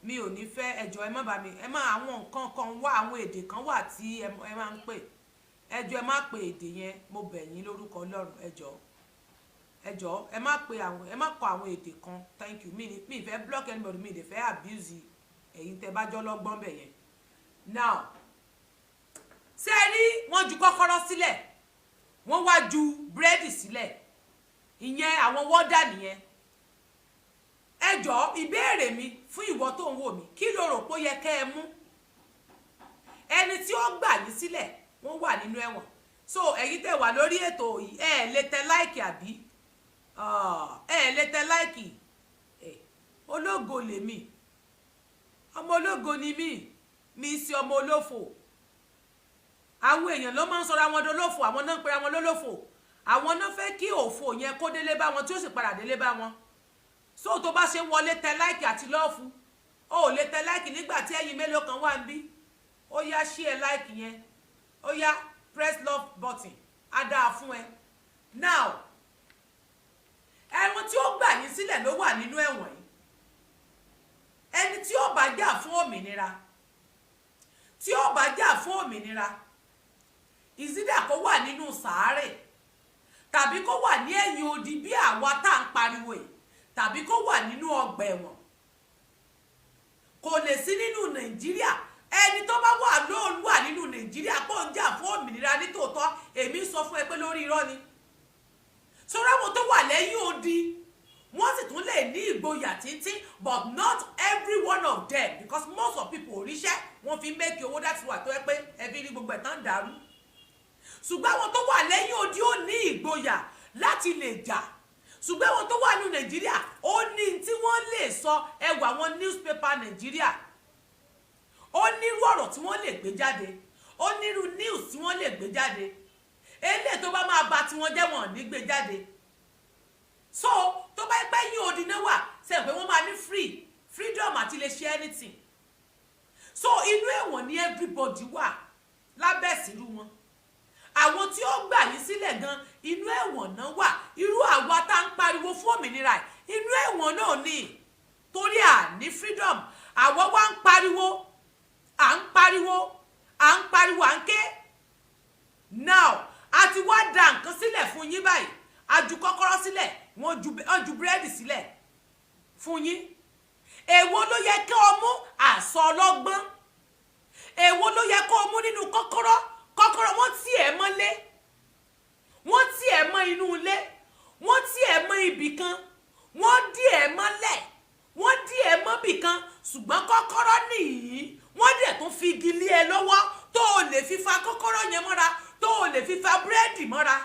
Mi ò ní fẹ́. Ẹ jọ̀ọ́, ẹ má bá mi, ẹ má, àwọn nǹkan kan wà, àwọn èdè kan wà tí ẹ máa ń pè. Ẹ jọ̀ọ́, ẹ má pe èdè yẹn. Mo bẹ̀ yín lórúkọ Ọlọ́run. Ẹ jọ̀ọ́, ẹ jọ̀ọ́, ẹ má pe àwọn, ẹ má kọ àwọn èdè kan. Thank you. Mi fẹ́ block anybody, mi ì dẹ̀ fẹ́ abuse ẹ̀yin tẹ́ bá jọ́ lọ́gbọ́n bẹ̀ yẹn. Now, ṣé ẹ rí, wọ́n ju kọ́kọ́rọ́ sílẹ̀, wọ́n wá ju búrẹ́dì sílẹ̀. Ìyẹn àwọn wọ́dà nìyẹn. Ẹ jọ̀ọ́, ìbéèrè mi fún ìwọ tó ń wò mí: kí ló rò pé ó yẹ kẹ́ ẹ mú? Ẹni tí ó gbà yín sílẹ̀, wọ́n wà nínú ẹ̀wọ̀n. So ẹ̀yin tẹ́ wà lórí ètò yìí, ẹ lè tẹ like, àbí ẹ lè tẹ like? Ológo lèmi, ọmọ ológo ni mí, mi sí ọmọ olófò. Àwọn èèyàn ló máa ń sọra wọn dolófò. Àwọn náà ń pera wọn lólófò. Àwọn náà fẹ́ kí òfò yẹn kó délé bá wọn, tí ó sì padà délé bá wọn. So tó bá ṣe wọlé, tẹ like àti love. Ó ò lè tẹ like nígbà tí ẹ̀yin mélòó kan wà ń bí. Ó yá, ṣí ẹ like yẹn. Ó yá, press love button. Á dáa fún ẹ. Now, ẹ̀wọ̀n tí ó gbà yín sílẹ̀ ló wà nínú ẹ̀wọ̀n yìí. Ẹni tí ó bá jà fún òmìnira, tí ó bá jà fún òmìnira, ìsídà kó wà nínú sàárè, tàbí kó wà ní ẹ̀yìn odi bí àwa tá à ń pariwo yìí, tàbí kó wà nínú ọgbà ẹ̀wọ̀n. Kò lè sí nínú Nàìjíríà. Ẹni tó bá wà lóun wà nínú Nàìjíríà kó ń jà fún òmìnira nítòótọ́, èmi sọ fún ẹ pé lórí irọ́ ni. Sọ́rọ́ àwọn tó wà lẹ́yìn odi, wọ́n sì tún lè ní ìgboyà títí, but not every one of them, because most of people ò ríṣẹ́, wọ́n fi make owó. That's why tó yẹ pé ẹbí rí gbogbo ẹ̀ tán dàrú. Ṣùgbọ́n àwọn tó wà lẹ́yìn odi, ó ní ìgboyà láti lè jà. Ṣùgbọ́n àwọn tó wà ní Nàìjíríà, ó ní tí wọ́n lè sọ. Ẹwà àwọn newspaper Nàìjíríà, ó nírú ọ̀rọ̀ tí wọ́n lè gbé jáde, ó nírú news tí wọ́n lè gbé jáde. Eléyìí tó bá máa ba tiwọn jẹ́, wọ́n ní gbé jáde. So tó bá pẹ́ yín odi náà wà sẹ́yìn pé wọ́n máa ní freedom àti lè ṣe anything. So inú ẹ̀wọ̀n ni everybody wà lábẹ́ ìsìrú wọn. Àwọn tí ó gbà yín sílẹ̀ gan, inú ẹ̀wọ̀n náà wà. Irú àwa tá ń pariwo fún òmìnira, inú ẹ̀wọ̀n náà ni, torí à ní freedom. Àwa wá ń pariwo, à ń pariwo, à ń pariwo, à ń ké. Now, a ti wá da nǹkan sílẹ̀ fún yín báyìí. A ju kọ́kọ́rọ́ sílẹ̀, wọ́n ju búrẹ́dì sílẹ̀ fún yín. Èwo ló yẹ kí o mú? Àsọ ọlọ́gbọ́n, èwo ló yẹ kó o mú nínú kọ́kọ́rọ́? Kọ́kọ́rọ́, wọ́n tì ẹ́ mọ́lé, wọ́n tì ẹ́ mọ́ inú ilé, wọ́n tì ẹ́ mọ́ ibì kan, wọ́n dì ẹ́ mọ́lẹ̀, wọ́n dì ẹ́ mọ́ bì kan. Ṣùgbọ́n kọ́kọ́rọ́ nìyí, wọ́n dẹ̀ tún fi igi lé ẹ lọ́wọ́ tó o lè fi fa kọ́kọ́rọ́ yẹn mọ́ra, tó o lè fi fa búrẹ́dì mọ́ra.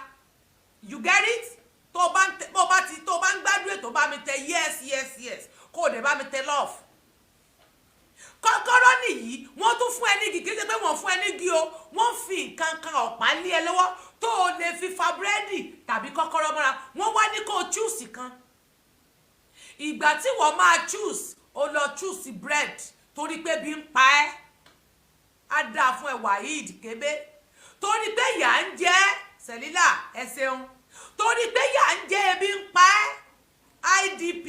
You get it? Tó o bá ń tẹ, bó bá ti, tó o bá ń gbádùn ètò, bá mi tẹ yes, kó o dẹ̀ bá mi tẹ love. Kọ́kọ́rọ́ nìyí, wọ́n tún fún ẹ ní igi. Kì í ṣe pé wọ́n fún ẹ ní igi o, wọ́n fi nǹkan kan ọ̀pá lé ẹ lọ́wọ́ tó o lè fi fa búrẹ́dì tàbí kọ́kọ́rọ́ mọ́ra. Wọ́n wá ní kó o choose kan. Ìgbà tí wọ́n máa choose, o lọ choose bread torí pé bí ń pa ẹ́. Á dáa fún ẹ, Waheed Kébé. Torí pé ìyà ń jẹ sẹ̀lílà, ẹ ṣeun. Torí pé ìyà ń jẹ, ebi ń pa ẹ́, IDP,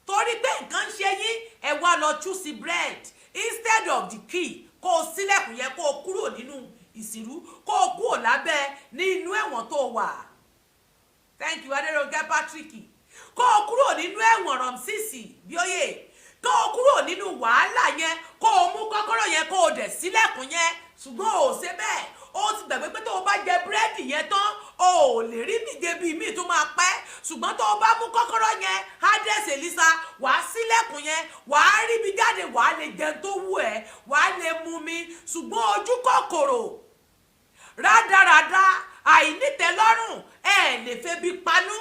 torí pé nǹkan ń ṣe yín, ẹ wá lọ choose bread instead of the key, kó o sílẹ̀kùn yẹn, kó o kúrò nínú ìsìrú, kó o kúrò lábẹ́ ní inú ẹ̀wọ̀n tó wà. Thank you, Adérónkẹ́ Patrick. Kó o kúrò nínú ẹ̀wọ̀n Ramsisi Bíóyè, kó o kúrò nínú wàhálà yẹn, kó o mú kọ́kọ́rọ́ yẹn, kó o dẹ̀ sílẹ̀kùn yẹn. Ṣùgbọ́n o ò ṣe bẹ́ẹ̀. O ti gbàgbé pé tó o bá jẹ búrẹ́dì yẹn tán, o ò lè rí nìje bíi míì tó máa pẹ́. Ṣùgbọ́n tó o bá mú kọ́kọ́rọ́ yẹn, Hades Elisa, wàá sílẹ̀kùn yẹn, wàá rí bí jáde, wàá lè jẹun tó wù ẹ́, wàá lè mú mi. Ṣùgbọ́n ojú kòkòrò, rádaràda, àìnítẹ́lọ́rùn, ẹ lè febi panú,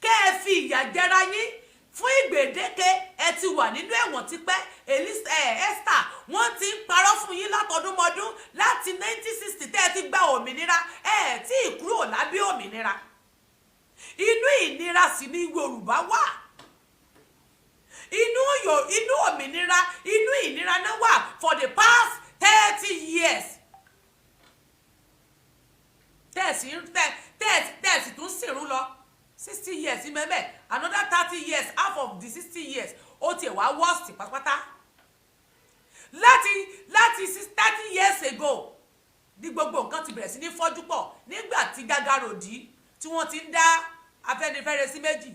kẹ́ ẹ fi ìyà jẹra yín fún ìgbèdéke. Ẹ ti wà nínú ẹ̀wọ̀n tipẹ́. Esther, wọ́n ti ń parọ́ fún yín látọdúnmọdún, láti 1960 tẹ́ ẹ ti gba òmìnira. Ẹ tí ì kúrò lábẹ́ òmìnira. Inú ìnira sì ni Yorùbá wà. Inú òmìnira, inú ìnira náà wà for the past 30 years. Tẹ́ẹ̀sì tún sìnrú lọ 60 years mẹ́mẹ́, another 30 years, half of the 60 years, ó tiẹ̀ wá worst pátápátá. Láti 30 years ago ní gbogbo nǹkan ti bẹ̀rẹ̀ sí ní fọ́jú pọ̀, nígbà tí Gàgàròdì tí wọ́n ti ń dá Afẹ́nifẹ́re sí méjì,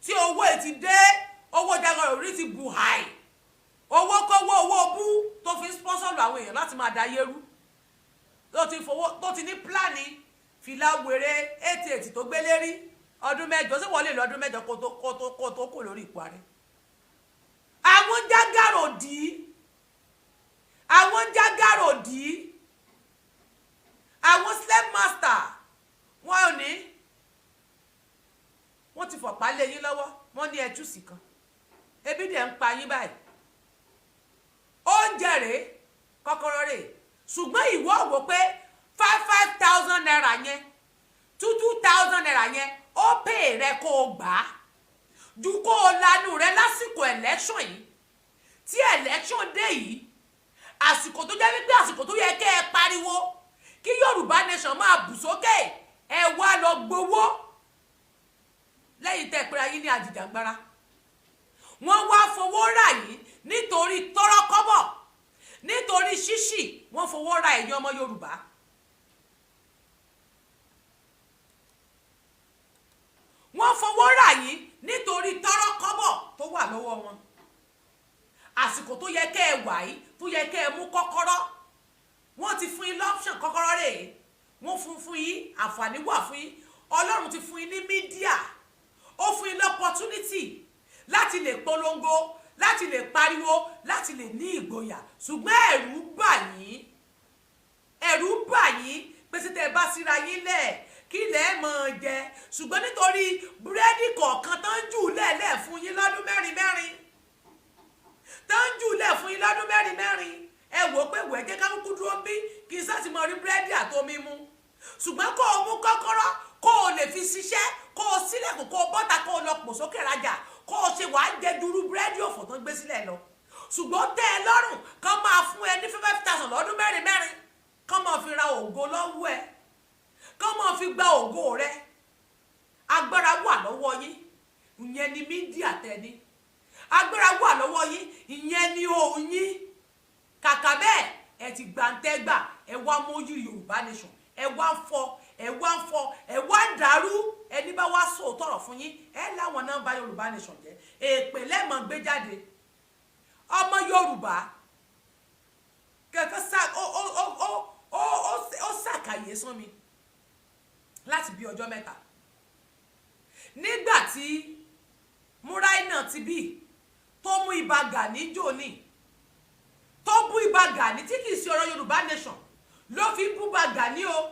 tí owó ti dé, owó Gàgàròdì ti bù háì, owó kówó, owó bú tó fi ń sponsor àwọn èèyàn láti máa da yérú, tó ti fowó, tó ti ní plan fìlà wèrè 88 tó gbélé rí ọdún 8 sí wọlé lọ́dún 8 kó tó kò lórí ipò ààrẹ. Àwọn Jágàròdì, àwọn Jágàròdì, àwọn slave master, wọn ò ní, wọ́n ti fọ̀pá lé yín lọ́wọ́. Wọ́n ní ẹtú sí kan, ebi dẹ̀ ń pa yín báyìí. Oúnjẹ rèé, kọ́kọ́rọ́ rèé, ṣùgbọ́n ìwọ wò pé 5,000 naira yẹn, 2,000 naira yẹn, ó pè rẹ kó o gbà á ju kó o lanu rẹ lásìkò election yìí. Tí election dé yìí, àsìkò tó jẹ́ wípé àsìkò tó yẹ kẹ́ ẹ pariwo kí Yorùbá Nation máa bù sókè, ẹ wá lọ gbowó lẹ́yìn tẹ́ ẹ pera yín ní àjìjàgbara. Wọ́n wá fowó rà yín nítorí tọ́rọ́kọ́bọ̀, nítorí ṣíṣì. Wọ́n fowó ra ẹ̀yin ọmọ Yorùbá. Wọ́n fowó rà yín nítorí tọ́rọ́kọ́bọ̀ tó wà lọ́wọ́ wọn. Àsìkò tó yẹ kẹ́ ẹ wà yìí, tó yẹ kẹ́ ẹ mú kọ́kọ́rọ́, wọ́n ti fún yín l'option. Kọ́kọ́rọ́ rèé, wọ́n fún yín, àǹfààní wà fún yín. Ọlọ́run ti fún yín ní media, ó fún yín l'opportunity láti lè polongo, láti lè pariwo, láti lè ní ìgboyà, ṣùgbọ́n ẹ̀rù bà yín, ẹ̀rù bà yín pé tí tẹ́ ẹ bá síra yín lẹ̀, kí lẹ̀ mọ̀ ọ́ jẹ? Ṣùgbọ́n nítorí búrẹ́dì kọ̀ọ̀kan tán jù lẹ́ẹ̀lẹ́ fún yín lọ́dún mẹ́rin mẹ́rin, tán jù lẹ̀ fún yín lọ́dún mẹ́rin mẹ́rin, ẹ wò ó pé wẹ́ẹ́ jẹ́ ká kúkú dúró bí kí n sá ti mọ rí búrẹ́dì àtomi mu. Ṣùgbọ́n kó o mú kọ́kọ́rọ́, kó o lè fi ṣiṣẹ́, kó o sílẹ̀kùn, kó o bọ́ta, kó o lọ pò sókè rajà, kó o ṣe wàá jẹ dúró búrẹ́dì òfò tán gbé sílẹ̀ lọ. Ṣùgbọ́n tẹ́ ẹ lọ́rùn kán máa fún ẹ ní 5,000 lọ́dún mẹ́rin mẹ́rin, kán máa fi ra ògo lọ́wọ́ ẹ, kán máa fi gba ògo rẹ. Agbára wà lọ́wọ́ yín, ìyẹn ni media tẹ́ni. Agbára wà lọ́wọ́ yín, ìyẹn ni òun yín. Kàkà bẹ́ẹ̀, ẹ ti gbàǹtẹ́gbà, ẹ wá mójú Yorùbá Nation, ẹ wá ń fọ, ẹ wá ń fọ, ẹ wá ń dàrú. Ẹni bá wá sóòótọ́ ọ̀rọ̀ fún yín, ẹ láwọn náà ń bá Yorùbá Nation jẹ́. Èpè lẹ́mọ̀ gbé jáde. Ọmọ Yorùbá kẹ̀kẹ́ sá ó ó ó ó ó ó ṣàkàyè sán mi láti bí ọjọ́ 3, nígbà tí Múráìnà ti bí tó mú Ìbà Gani jòní, tó bú Ìbà Gani, tí kì í ṣe ọ̀rọ̀ Yorùbá Nation ló fi bú Ìbà Gani o,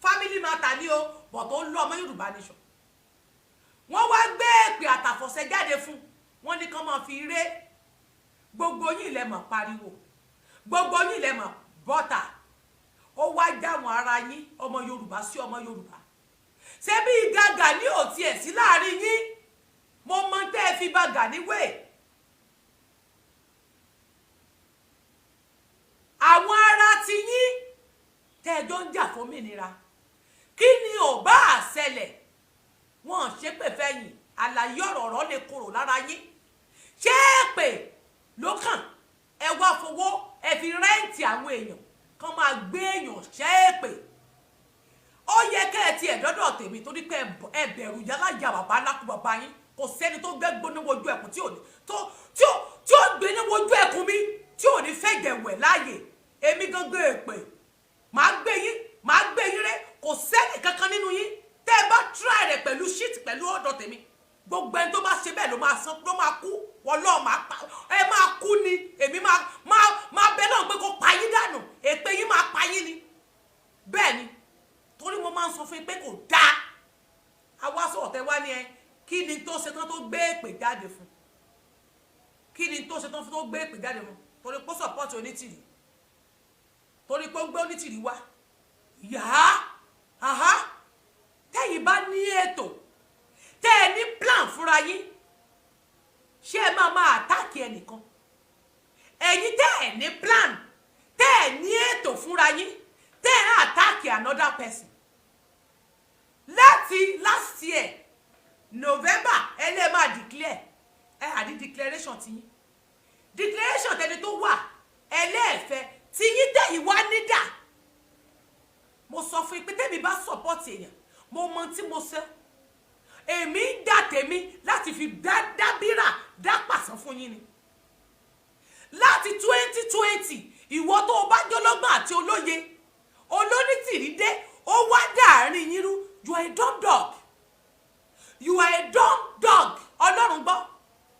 family matter ni o, bọ̀ tó ń lọ ọmọ Yorùbá Nation. Wọ́n wá gbé èpè àtàfọ̀ṣẹ jáde fún wọn ní kán máa fi ré. Gbogbo yín lẹ mọ̀ pariwo, gbogbo yín lẹ mọ̀ bọ́tà. Ó wá jáwọn ara yín, ọmọ Yorùbá sí ọmọ Yorùbá, ṣé bí Gani ò tiẹ̀ sí láàrin yín? Mo mọ tẹ́ ẹ fi bá Gani wé. Àwọn ará ti yín tẹ́ ẹ jọ ń jà fún òmìnira, kí ni ò bá àṣẹlẹ̀? Wọn ṣépè fẹ́yìn, àlàyé ọ̀rọ̀ ọ̀rọ̀ lè korò lára yín. Ṣé èpè ló kàn? Ẹ wá fowó, ẹ fi rent àwọn èèyàn kán máa gbé èèyàn ṣẹ́ èpè. Ó yẹ kẹ́ ẹ tiẹ̀ dọ́dọ̀ tèmi, torí pé ẹ bẹ̀rù yálàyà bàbá lákú bàbá yín. Kò sẹ́ni tó gbé gbóná wojú ẹkùn tí ò ní tó tí ò tí ò gbéná wojú ẹkùn mi tí ò ní fẹ́ jẹ̀wẹ̀ láàyè. Èmi gangan èpè màá gbé yín, màá gbé yín rẹ. Kò sẹ́ni kankan nínú yín tẹ́ ẹ bá try rẹ̀ pẹ̀lú shit pẹ̀lú ọ̀dọ̀ tèmi. Gbogbo ẹni tó bá ṣe bẹ́ẹ̀ ló máa san, ló máa kú. Wọlọ́ọ̀ máa pa ẹ, máa kú ni. Èmi máa bẹ náà pé kó pa yín dànù. Èpè yín máa pa yín ni. Bẹ́ẹ̀ ni, torí mo máa ń sọ fún yín pé kò dáa. Àwa sọ̀rọ̀ tẹ wá ní ẹ, kí ni tó ṣe tán tó gbé èpè jáde fún? Kí ni tó ṣe tán tó gbé èpè jáde fún? Torí pé ó support Onítìrì, torí pé ó gbé Onítìrì wá yàá. Àhá, tẹ́yìn bá ní ètò, tẹ́ ẹ ní plan fúnra yín, ṣé ẹ máa máa attack ẹnìkan? Ẹ̀yin tẹ́ ẹ ní plan, tẹ́ ẹ ní ètò fúnra yín, tẹ́ ẹ attack another person láti last year November, ẹ lè máa declare ẹ àdí declaration ti yín, declaration tẹni tó wà. Ẹlẹ́ẹ̀fẹ́ tí yín tẹ̀yìn wá nídà. Mo sọ fún yín pé tẹ́mi bá support èèyàn, mo mọ tí mo ṣe. Èmi ń dà tèmi láti fi dábírà dá pàṣán fún yín ni láti 2020. Ìwọ tó o bá jọlọ́gbọ́n àti olóye, olónítìrí dé, ó wá dàárín yín rú. You are a dumb dog, you are a dumb dog. Ọlọ́run gbọ́,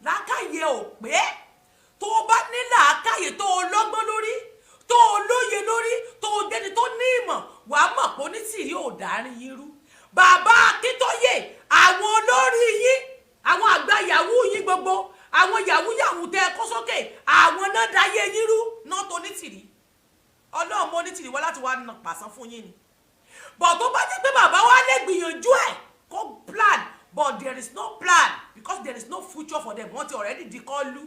làákàyè ò pé. Tó o bá ní làákàyè, tó o lọ́gbọ́n lórí, tó o lóye lórí, tó o jẹ́ni tó ní ìmọ̀, wàá mọ̀ pé onítìrí ò dàárín yín rú. Bàbá Akíntóyè, àwọn olórí yín, àwọn àgbà yahoo yín, gbogbo àwọn yahoo yahoo tẹ ẹ kó sókè, àwọn náà dáyé yín rú náà tó nítìrí. Ọlọ́run mọ́ onítìrí wá láti wá nà pàṣán fún yín ni. But tó bá jẹ́ pé bàbá wa lè gbìyànjú ẹ̀ kó plan, but there is no plan because there is no future for them. Wọ́n ti already di kọ́lú,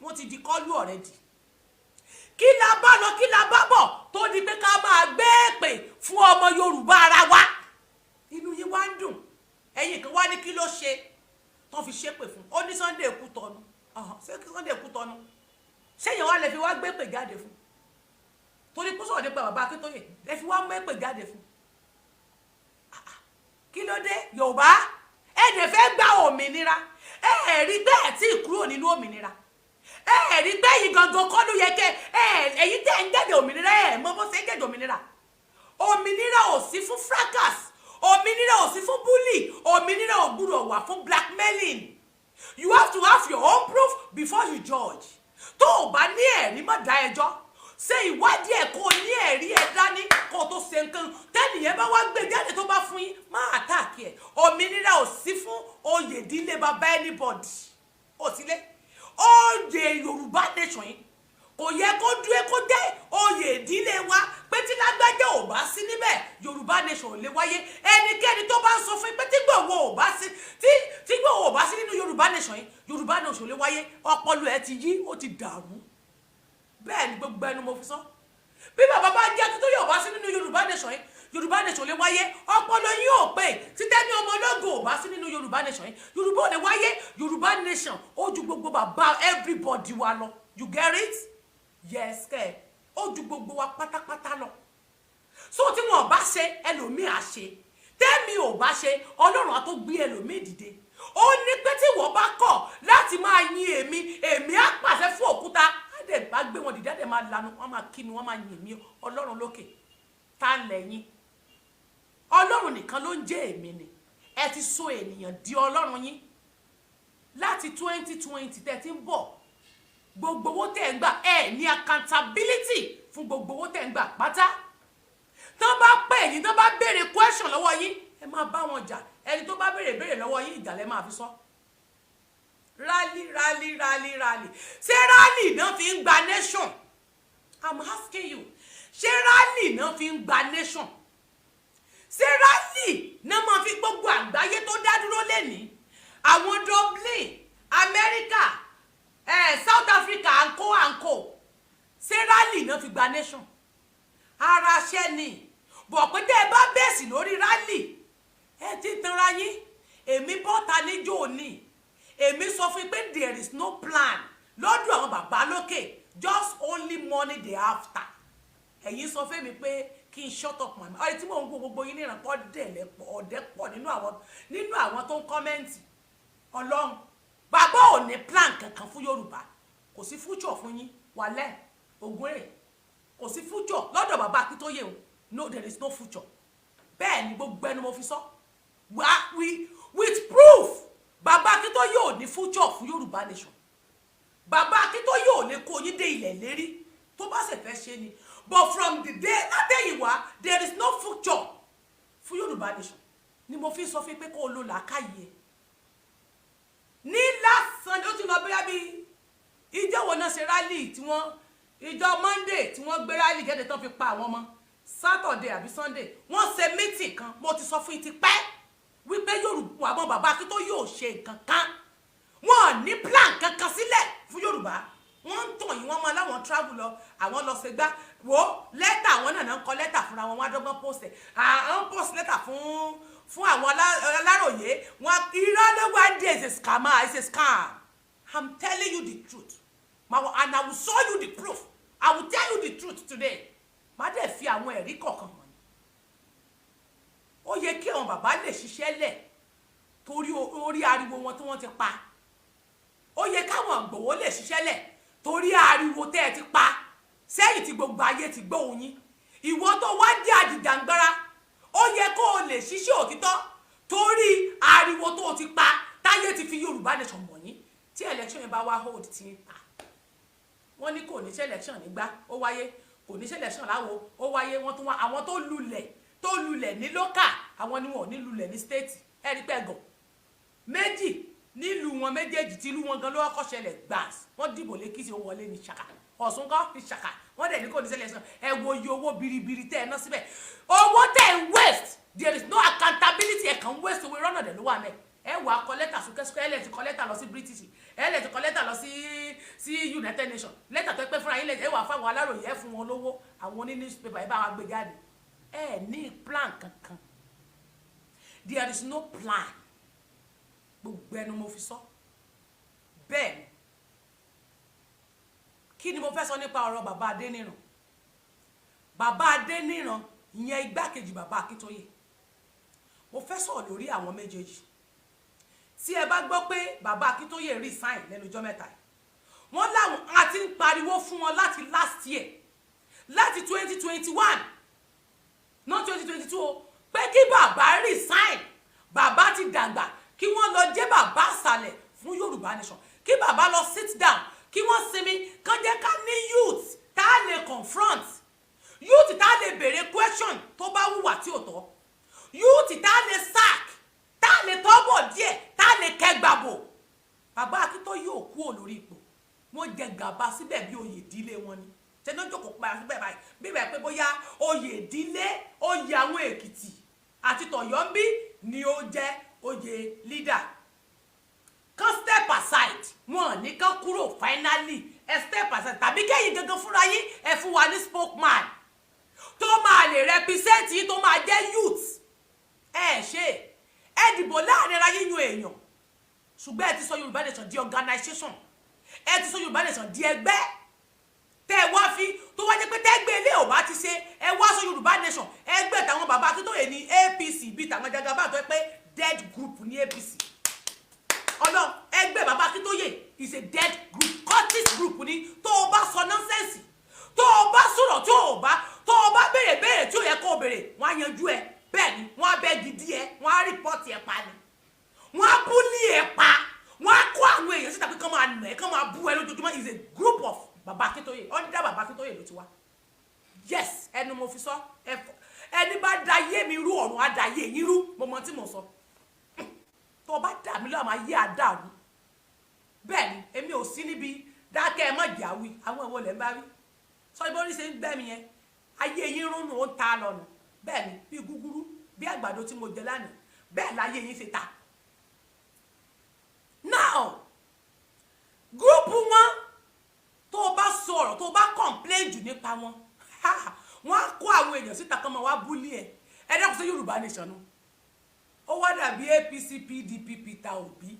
wọ́n ti di kọ́lú already. Kí la bá lọ, kí la bá bọ̀ tó di pé ká máa gbé èpè fún ọmọ Yorùbá ara wa? Inú yín wá ń dùn. Ẹ̀yin kan wá ní kí ló ṣe tó fi ṣépè fún? Ó ní Sunday kú tọnu. Ṣé Sunday kú tọnu? Ṣéyìn wá lè fi wá gbé èpè jáde fún torí kó sọ̀rọ̀ nípa bàbá Akíntóyè, lè fi wá mú èpè jáde fún? Kí ló dé? Yorùbá, ẹ dẹ̀ fẹ́ gba òmìnira, ẹ ẹ̀ rí bẹ́ẹ̀ tí ì kúrò nínú òmìnira. Ẹ ẹ̀ rí bẹ́ẹ̀ yìí gangan kọ́ ló yẹ kẹ́ ẹ. Ẹ̀yin tẹ́ ń jẹ́jẹ́ òmìnira, ẹ mọ bó ṣe ń jẹ́jẹ́ òmìnira. Òmìnira ò sí fún fracas, òmìnira ò sí fún bully, òmìnira ò gbúdọ̀ wà fún blackmailing. You have to have your own proof before you judge. Tó o bá ní ẹ̀rí, má dá ẹjọ́. Ṣe ìwádìí ẹ̀, kó o ní ẹ̀rí ẹ̀ dání kó o tó ṣe nǹkan. Tẹ́nìyẹn bá wá gbé jáde, tó bá fún yín, má attack ẹ̀. Òmìnira ò sí fún oyè ìdílé bàbá anybody ò sílé. Oyè Yorùbá nation yìí kò yẹ kó dúró kó jẹ́ oyè ìdílé wa pé tí lágbájá ò bá sí níbẹ̀, Yorùbá nation ò lè wáyé. Ẹnikẹ́ni tó bá ń sọ fún pé tí Ìgbòho ò bá sí, tí Ìgbòho ò bá sí nínú Yorùbá nation yìí, Yorùbá nation ò lè wáyé, ọpọlọ ẹ ti yí, ó ti dàrú. Bẹ́ẹ̀ ni, gbogbo ẹnu mo fi sọ. Bí bàbá bá jẹ́ kí tó yọ̀ bá sí nínú Yorùbá nation yìí, Yorùbá nation lè wáyé, ọpọlọ yín ò pé. Títẹ́ ní ọmọ ológo ò bá sí nínú Yorùbá nation yìí, Yorùbá ò lè wáyé. Yorùbá nation ó ju gbogbo bàbá everybody wa lọ. You get it? Yes kẹ́. Ó ju gbogbo wa pátápátá lọ. So tí wọn ò bá ṣe, ẹlòmíì á ṣe. Tẹ́mi ò bá ṣe, Ọlọ́run á tó gbé ẹlòmíì dìde. Ó ní pé tí wọ́n bá kọ̀ láti máa yin èmi, èmi á pàṣẹ fún òkúta, á dẹ̀ bá gbé wọn dìde, á dẹ̀ máa lanu, wọ́n máa kí mi, wọ́n máa yìn mí. Ọlọ́run lókè tá ń lẹ́yìn, Ọlọ́run nìkan ló ń jẹ́ èmi ni. Ẹ ti sọ ènìyàn di ọlọ́run yín láti 2020 tẹ́ ti ń bọ̀. Gbogbo owó tẹ́ ń gbà, ẹ ní accountability fún gbogbo owó tẹ́ ń gbà pátá. Tán bá pè yín, tán bá béèrè question lọ́wọ́ yín, ẹ máa bá wọn jà. Ẹni tó bá béèrè béèrè lọ́wọ́ yín, ìjà lẹ máa fi sọ. Rally, rally, rally, rally. Ṣé rally náà fi ń gba nation? I'm asking you, ṣé rally náà fi ń gba nation? Ṣé rally náà máa fi gbogbo àgbáyé tó dá dúró lẹ́nìí, àwọn Dublin, America, South Africa and co and co, ṣé rally náà fi gba nation? Ara ṣẹ́ ni bọ̀ pé tẹ́ ẹ bá bẹ̀sì lórí rally, ẹ ti tanra yín. Èmi bọ́ta níjó ní, èmi sọ fún yín pé there is no plan lọ́dọ̀ àwọn bàbá lókè, just only money they after. Ẹ̀yin sọ fún mi pé kí n shut up my mouth. Ọ̀rẹ́ tí mò ń wo gbogbo yín níran pọ̀ dẹ̀lẹ̀ pọ̀, ọ̀dẹ́ pọ̀ nínú àwọn tó ń comment. Ọlọ́run, bàbá ò ní plan kankan fún Yorùbá. Kò sí future fún yín. Wàlẹ́ ògúnrè, kò sí future lọ́dọ̀ bàbá Akíntóyè o. No, there is no future. Bẹ́ẹ̀ ni, gbogbo ẹnu mo fi sọ with proof. Bàbá Akíntóyè ò ní future fún Yorùbá nation. Bàbá Akíntóyè ò lè kó yín dé ilẹ̀ lérí tó bá sì fẹ́ ṣe ni. But from the day látẹ̀yìnwá, there is no future fún Yorùbá nation. Ni mo fi sọ fún pé kó o lo làákàyè. Ní last Sunday, ó ti lọ bóyá bí ìjọ wo náà ṣe rally tí wọ́n, ìjọ Monday tí wọ́n gbé rally jáde tán fi pa àwọn ọmọ, Saturday àbí Sunday, wọ́n ṣe meeting kan. Mo ti sọ fún yín ti pẹ́ wípé Yorùbá, àwọn bàbá Akíntóyè ò ṣe nǹkan kan. Wọn ò ní plan kankan sílẹ̀ fún Yorùbá. Wọ́n ń tàn yín. Wọ́n máa láwọn travel lọ, àwọn lọ ṣe gbá wo lẹ́tà. Àwọn náà ń kọ lẹ́tà fúnra wọn, wọ́n á dọ́gbọ́n post ẹ̀. À ń post lẹ́tà fún àwọn aláròyé wọn. Irọ́ ló wá dé. Is a scammer, is a scam. I'm telling you the truth. Máa, and I will show you the proof. I will tell you the truth today. Má dẹ̀ fi àwọn ẹ̀rí kọ̀ọ̀kan hàn ní. Ó yẹ kí àwọn bàbá lè ṣiṣẹ́ lẹ̀ torí orí ariwo wọn tí wọ́n ti pa. Ó yẹ káwọn Ìgbòho lè ṣiṣẹ́ lẹ̀ torí ariwo tẹ́ ẹ ti pa sẹ́yìn tí gbogbo ayé ti gbóhùn yín. Ìwọ tó wá jẹ́ àjìjàngbara, ó yẹ kó o lè ṣiṣẹ́ òtítọ́ torí ariwo tó o ti pa táyé ti fi Yorùbá Nation mọ̀ yín. Tí election yẹn bá wá hold, tí ń ta wọ́n ní kò ní ṣe election nígbà ó wáyé, kò ní ṣe election láwo ó wáyé, wọ́n tún wá àwọn tó lulẹ̀ ní local, àwọn ni wọn ò ní lulẹ̀ ní state. Ẹ̀rí pẹ̀gàn méjì nílùú wọn méjèèjì, tí ìlú wọn gan ló kọ́kọ́ ṣẹlẹ̀ gbàs. Wọ́n dìbò lẹ́kìtì, ó wọlé ní ṣàkà. Ọ̀ṣun kọ́ ní ṣàkà. Wọ́n dẹ̀ ní kò ní ṣe election. Ẹ wo iye owó biribiri tẹ́ ẹ ná síbẹ̀, owó tẹ́ ẹ waste. There is no accountability. Ẹ kàn waste owó. Ìrọ́nà dẹ̀ ló wà mẹ́. Ẹ wà á kọ lẹ́tà súnkẹ́súnkẹ́. Ẹ lẹ̀ ti kọ lẹ́tà lọ sí British, ẹ lẹ̀ ti kọ lẹ́tà lọ sí United Nations. Lẹ́tà tó pẹ́ fúnra yín lẹ̀, ẹ wà fáwọn aláròyé, ẹ fún wọn lówó, àwọn oní newspaper, ẹ bá wa gbé jáde. Ẹ ní plan kankan. There is no plan. Gbogbo ẹnu mo fi sọ bẹ́ẹ̀ ni. Kí ni mo fẹ́ sọ nípa ọ̀rọ̀ bàbá Adéníran? Bàbá Adéníran, ìyẹn igbákejì bàbá Akíntóyè. Mo fẹ́ sọ̀rọ̀ lórí àwọn méjèèjì. Tí ẹ bá gbọ́ pé bàbá Akíntóyè resign lẹ́nu ọjọ́ mẹ́ta yìí, wọ́n láwọn àti ń pariwo fún wọn láti last year, láti 2021, not 2022 o, pé kí bàbá resign. Bàbá ti dàgbà, kí wọ́n lọ jẹ́ bàbá àṣàlẹ̀ fún Yorùbá Nation, kí bàbá lọ sit down, kí wọ́n sinmi, kán jẹ́ ká ní youth tá a lè confront, youth tá a lè béèrè question tó bá wùwà tí ò tọ́, youth tá a lè sack, tá a lè tọ́bọ̀ díẹ̀, tá a lè kẹgbàbò. Bàbá Akíntóyè ò kúrò lórí ipò. Wọ́n jẹ gàba síbẹ̀ bí oyè ìdílé wọn ni. Tẹnu jókòó pa síbẹ̀ báyìí bí bẹ́ẹ̀ pé bóyá oyè ìdílé, oyè àwọn Èkìtì àti tọ̀yọ́ ń bí ni ó jẹ́ oyè leader. Kán step aside, wọn ní kán kúrò finally. Ẹ step aside tàbí kẹ́yìn gangan fúnra yín, ẹ fún wa ní spokesman tó máa lè represent yín, tó máa jẹ́ youth. Ẹ ṣe ẹ dìbò láàrin ara yín yan èèyàn, ṣùgbọ́n ẹ ti sọ Yorùbá Nation di organisation, ẹ ti sọ Yorùbá Nation di ẹgbẹ́ tẹ́ ẹ wá fi tó wá jẹ́ pé tẹ́gbẹ́ ilé ò bá ti ṣe, ẹ wá sọ Yorùbá Nation ẹgbẹ́ tàwọn bàbá Akíntóyè ní APC, bíi tàwọn Jagaba tó yẹ pé dead group ní APC. Ọlọ́run, ẹgbẹ́ bàbá Akíntóyè is a dead group, cultist group ni. Tó o bá sọ nonsense, tó o bá sọ̀rọ̀, tó o bá tó o bá béèrè béèrè tí ò yẹ kó o béèrè, wọ́n á yanjú ẹ. Bẹ́ẹ̀ ni, wọ́n á bẹ́ gidi ẹ, wọ́n á report ẹ pa ni, wọ́n á bully ẹ pa, wọ́n á kó àwọn èèyàn síta pé kán máa nà ẹ, kán máa bú ẹ lójoojúmọ́. Is a group of bàbá Akíntóyè, under bàbá Akíntóyè ló ti wá. Yes, ẹnu mo fi sọ. Ẹni bá da yé mi rú, ọ̀run á da yé yín rú. Mo mọ tí mo sọ. Tó o bá dà mí lọ́wọ́, máa yé àdàrú. Bẹ́ẹ̀ ni, èmi ò sí níbi dákẹ́. Ẹ má jà wí. Àwọn ìwọ lẹ́ ń bá wí sọ ibi orí ṣe ń gbẹ́mi yẹn. Ayé yín rúnnu, ó ń ta lọ́nà. Bẹ́ẹ̀ ni, bí gúgúrú, bí àgbàdo tí mo jẹ lánàá, bẹ́ẹ̀ láyé yín ṣe ta. Now, group wọn, tó o bá sọ̀rọ̀, tó o bá complain jù nípa wọn, wọ́n á kó àwọn èèyàn síta kan máa wá bully ẹ. Ẹ dákun, sí Yorùbá Nation nu, ó wá dàbí APC, PDP, Peter Obi.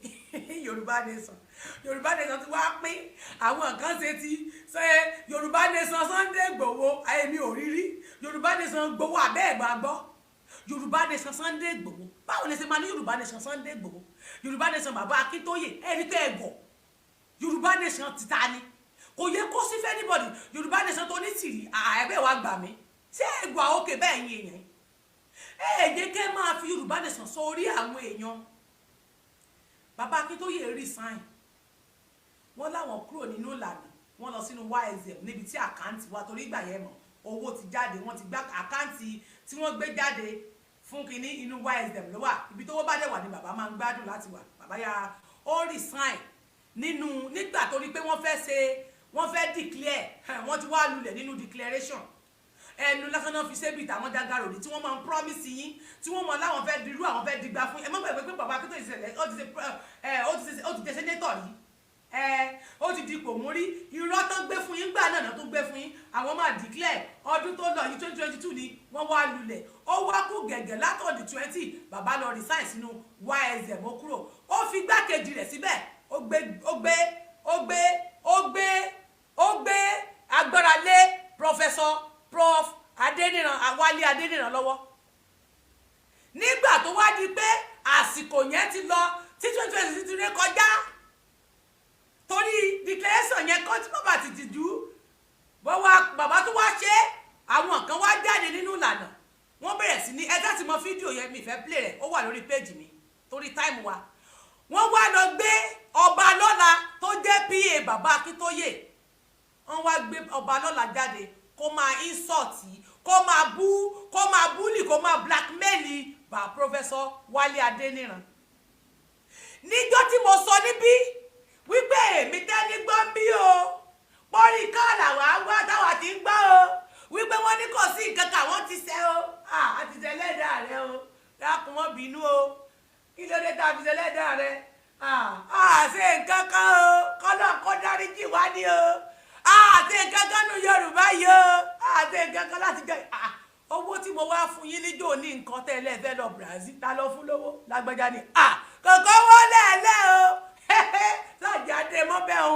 Yorùbá Nation, Yorùbá Nation ti wá pín. Àwọn kan ṣe ti ṣe Yorùbá Nation Sunday Igboho, èmi ò rí rí Yorùbá Nation Igboho abẹ́ ẹ̀gbọ́n àgbọ́ Yorùbá Nation Sunday Igboho. Báwo ni ṣe máa ní Yorùbá Nation Sunday Igboho, Yorùbá Nation bàbá Akíntóyè? Ẹni tẹ́ ẹ gọ̀, Yorùbá Nation ti ta ni? Kò yẹ kó sí fẹ́ anybody. Yorùbá Nation tó ní tìrì àẹ́bẹ̀ wa gbà mí. Ṣé ẹgbà òkè bẹ́ẹ̀ yín èèyàn? Ẹ jẹ́ kẹ́ máa fi Yorùbá Nation sọ orí àwọn èèyàn. Bàbá Akíntóyè resign, wọ́n láwọn kúrò nínú ìlànà, wọ́n lọ sínú YSM níbi tí account wà, torí ìgbà yẹn mọ̀ owó ti jáde. Wọ́n ti gbá account tí wọ́n gbé jáde fún kínní, inú YSM ló wà. Ibi tó wọ́n bá dẹ̀ wà ní bàbá máa ń gbádùn láti wà. Bàbá yára ó resign nínú nígbà tó rí pé wọ́n fẹ́ ṣe, wọ́n fẹ́ declare, wọ́n ti wá lulẹ̀ nínú declaration. Ẹnu lásán náà fi ṣébi tàwọn dagaro ní tí wọ́n máa ń promise yín, tí wọ́n mọ láwọn fẹ́ dirú, àwọn fẹ́ digba fún. Ẹ má gbàgbé pé bàbá Akíntóyè ṣẹlẹ̀, ó ti ṣe ẹ, ó ti jẹ senator yìí, ẹ ó ti dipò mú rí. Irọ́ tó gbé fún yín gbà náà tó gbé fún yín, àwọn máa declare ọdún tó lọ yìí, 2022 ni wọ́n wá lulẹ̀. Ó wá kú gẹ̀gẹ̀ látọ̀dì 20. Bàbá lọ resign sínú YSM, ó kúrò, ó fi gbákejì rẹ̀ síbẹ̀. Ó gbé ó gbé ó gbé ó gbé Wálé Adéníran lọ́wọ́. Nígbà tó wá di pé àsìkò yẹn ti lọ, tí 2020 ti ré kọjá, torí declaration yẹn kọ́ tí bàbá ti tìjú bọ́wá, bàbá tó wá ṣe, àwọn kan wá jáde nínú ìlànà, wọ́n bẹ̀rẹ̀ sí ní ẹjá tí mo fídíò yẹn, mi fẹ́ play rẹ̀, ó wà lórí péjì mi torí time wa. Wọ́n wá lọ gbé ọba lọ́la tó jẹ́ PA bàbá Akíntóyè. Wọ́n wá gbé ọba lọ́la jáde kó máa insult, kó máa bú, kó máa bully, kó máa blackmail bá Professor Wálé Adéníran. Níjọ́ tí mo sọ níbí wípé èmi tẹ́ni gbọ́ ń bí o, pọ́rí kọ́ọ̀lù àwọn àgbà táwa ti ń gbọ́ o, wípé wọ́n ní kò sí nǹkan kan, àwọn ti ṣe o, àti ṣe lẹ́dàá rẹ o, dákun mọ́ bínú o. Kí ló dé tá a fi ṣe lẹ́dàá rẹ? Ṣe nǹkan kan o, kọ́lọ́ kó dáríjì wá ní o. Ṣe nǹkan kan nu Yorùbá yìí o, ṣe nǹkan kan láti jẹ owó tí mo wá fún yín níjó ní nǹkan tẹ́lẹ̀ fẹ́ lọ Brazil, ta lọ fún lówó? Lágbájá ni kòkó wọlé ẹlẹ́ o, lájáde mọ́ bẹ́ẹ̀ o.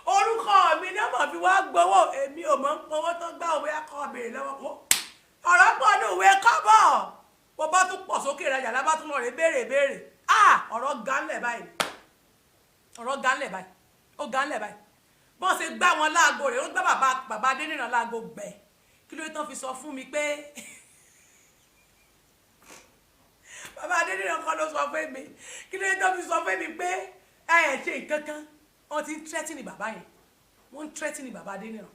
Orúkọ mi ní ọmọ fi wá gbowó, èmi ò mọ̀ ń pọwọ́ tó gbá òwe akọ béèrè lọ́wọ́ kó ọ̀rọ̀ pọ̀ ní òwe kọ́bọ̀. Bó bá tún pọ̀ sókè ìrajà lábá tún lọ rè béèrè béèrè. Ọ̀rọ̀ gánlẹ̀ báyìí, ọ̀rọ̀ gánlẹ̀ báyìí, ó gánlẹ̀ báyìí. Bọ́n ṣe gbá wọn láago rẹ̀, ó gbá bàbá Adéníran láago gbẹ̀. Kí ló tán fi sọ fún mi pé bàbá Adéníran kọ́ ló sọ fún mi? Kí ló tán fi sọ fún mi pé ẹ ẹ̀ ṣe nǹkan kan? Wọ́n ti ń threaten bàbá yẹn, wọ́n ń threaten bàbá Adéníran.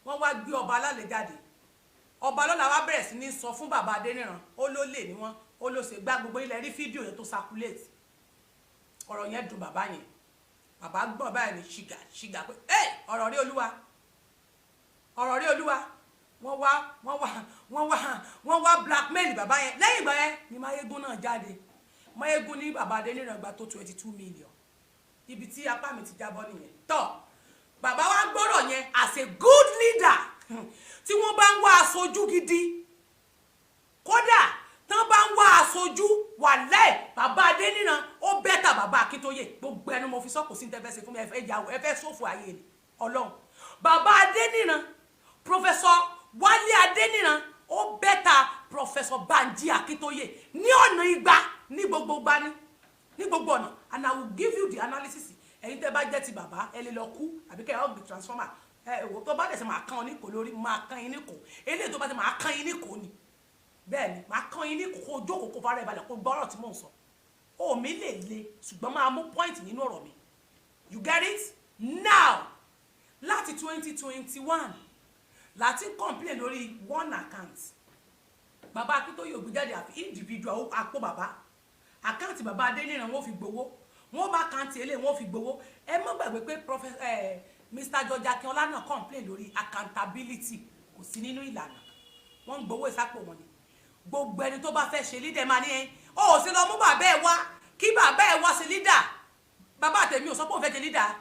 Wọ́n wá gbé ọba alálẹ̀ jáde. Ọba lọ́la wá bẹ̀rẹ̀ sí ní sọ fún bàbá Adéníran, ó ló lè ní wọ́n, ó ló ṣe gbá. Gbogbo ilẹ̀ rí fídíò yẹn tó circulate. Ọ̀rọ̀ yẹn dùn bàbá yẹn. Bàbá gbọ́n báyìí ní ṣìgà ṣìgà pé ẹ ọ̀rọ̀ rí Olúwa, ọ̀rọ̀ rí Olúwa. Wọ́n wá blackmail bàbá yẹn. Lẹ́yìn ìgbà yẹn ni Máyégún náà jáde. Máyégún ní bàbá Adéníran gba tó 22 million. Ibi tí apá mi ti jábọ́ nìyẹn. Tọ́ bàbá wa gbọ́rọ̀ yẹn as a good leader, tí wọ́n bá ń wá aṣojú gidi, kódà tán bá ń wá aṣojú, wàláì, bàbá Adéníran ó better bàbá Akíntóyè. Gbogbo ẹnu mo fi sọ, kò sí ní tẹ́fẹ́ ṣe fún mi. Ẹ fẹ́ yàwó, ẹ fẹ́ ṣòfò ayé ni. Ọlọ́run, bàbá Adéníran, Professor Wálé Adéníran, ó better Professor Banji Akíntóyè ní ọ̀nà igba, ní gbogbo gba ní gbogbo ọ̀nà, and I will give you the analysis. Ẹ̀yin tẹ́ bá jẹ́ ti bàbá, ẹ lè lọ kú àbí kẹ́ ẹ ọ́ gbé transformer. Ẹ wò, tó bá dẹ̀ sẹ́ máa kán ọ ní kò lórí, máa kán yín ní kò. Eléyìí tó bá ti máa kán yín ní kò ni, bẹ́ẹ̀ ni máa kán yín ní kò. Kó jókòó, kó fara ẹ̀ balẹ̀, kó gbọ́rọ̀ tí mò ń sọ. Omi lè le, ṣùgbọ́n máa mú point nínú ọ̀rọ̀ mi. You get it now? Láti 2021 láti complain lórí one account bàbá Akíntóyè ògbé jáde, àfi individual àpò bàbá, account bàbá Adéníran, wọ́n fi gbowó, wọ́n bá account eléyìí, wọ́n fi gbowó. Ẹ má gbàgbé pé Prophet Mr. George Akínọlá náà complain lórí accountability, kò sí nínú ìlànà, wọ́n ń gbowó ìsápò wọn ni. Gbogbo ẹni tó bá fẹ́ ṣe leader máa ní ẹ ó sì lọ mú bàbá ẹ wá, kí bàbá ẹ wá sí leader. Bàbá tèmi ò sọ pé òun fẹ́ ṣe leader.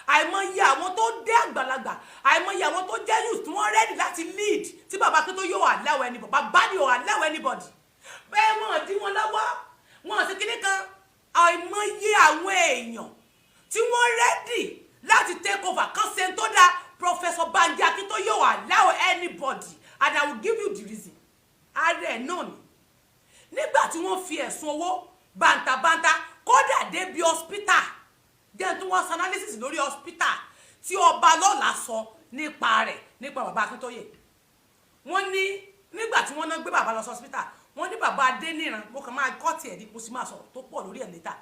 Àìmọye àwọn tó dé àgbàlagbà, àìmọye àwọn tó jẹ́ youth tí wọ́n ready láti lead, tí bàbá Akíntóyè ò allow anybody, bàbá ni ò allow anybody. Bẹ́ẹ̀ wọ́n dí wọn lọ́wọ́, wọn sì kíní kan. Àìmọye àwọn èèyàn tí wọ́n ready láti take over kan ṣe tó dáa, Professor Banji Akíntóyè ò allow anybody, and I will give you the reason. Ara ẹ̀ náà ni nígbà tí wọ́n fi ẹ̀sùn owó bàǹtàbàǹtà, kódà débi hospital jẹ́ tí wọ́n ṣe analysis lórí hospital tí ọba lọ́la sọ nípa rẹ̀, nípa bàbá Akíntóyè. Wọ́n ní nígbà tí wọ́n náà gbé bàbá lọ sí hospital, wọ́n ní bàbá Adéníran, mo kàn máa kọ́ tiẹ̀ ní, mo sì máa sọ̀rọ̀ tó pọ̀ lórí ẹ̀ later.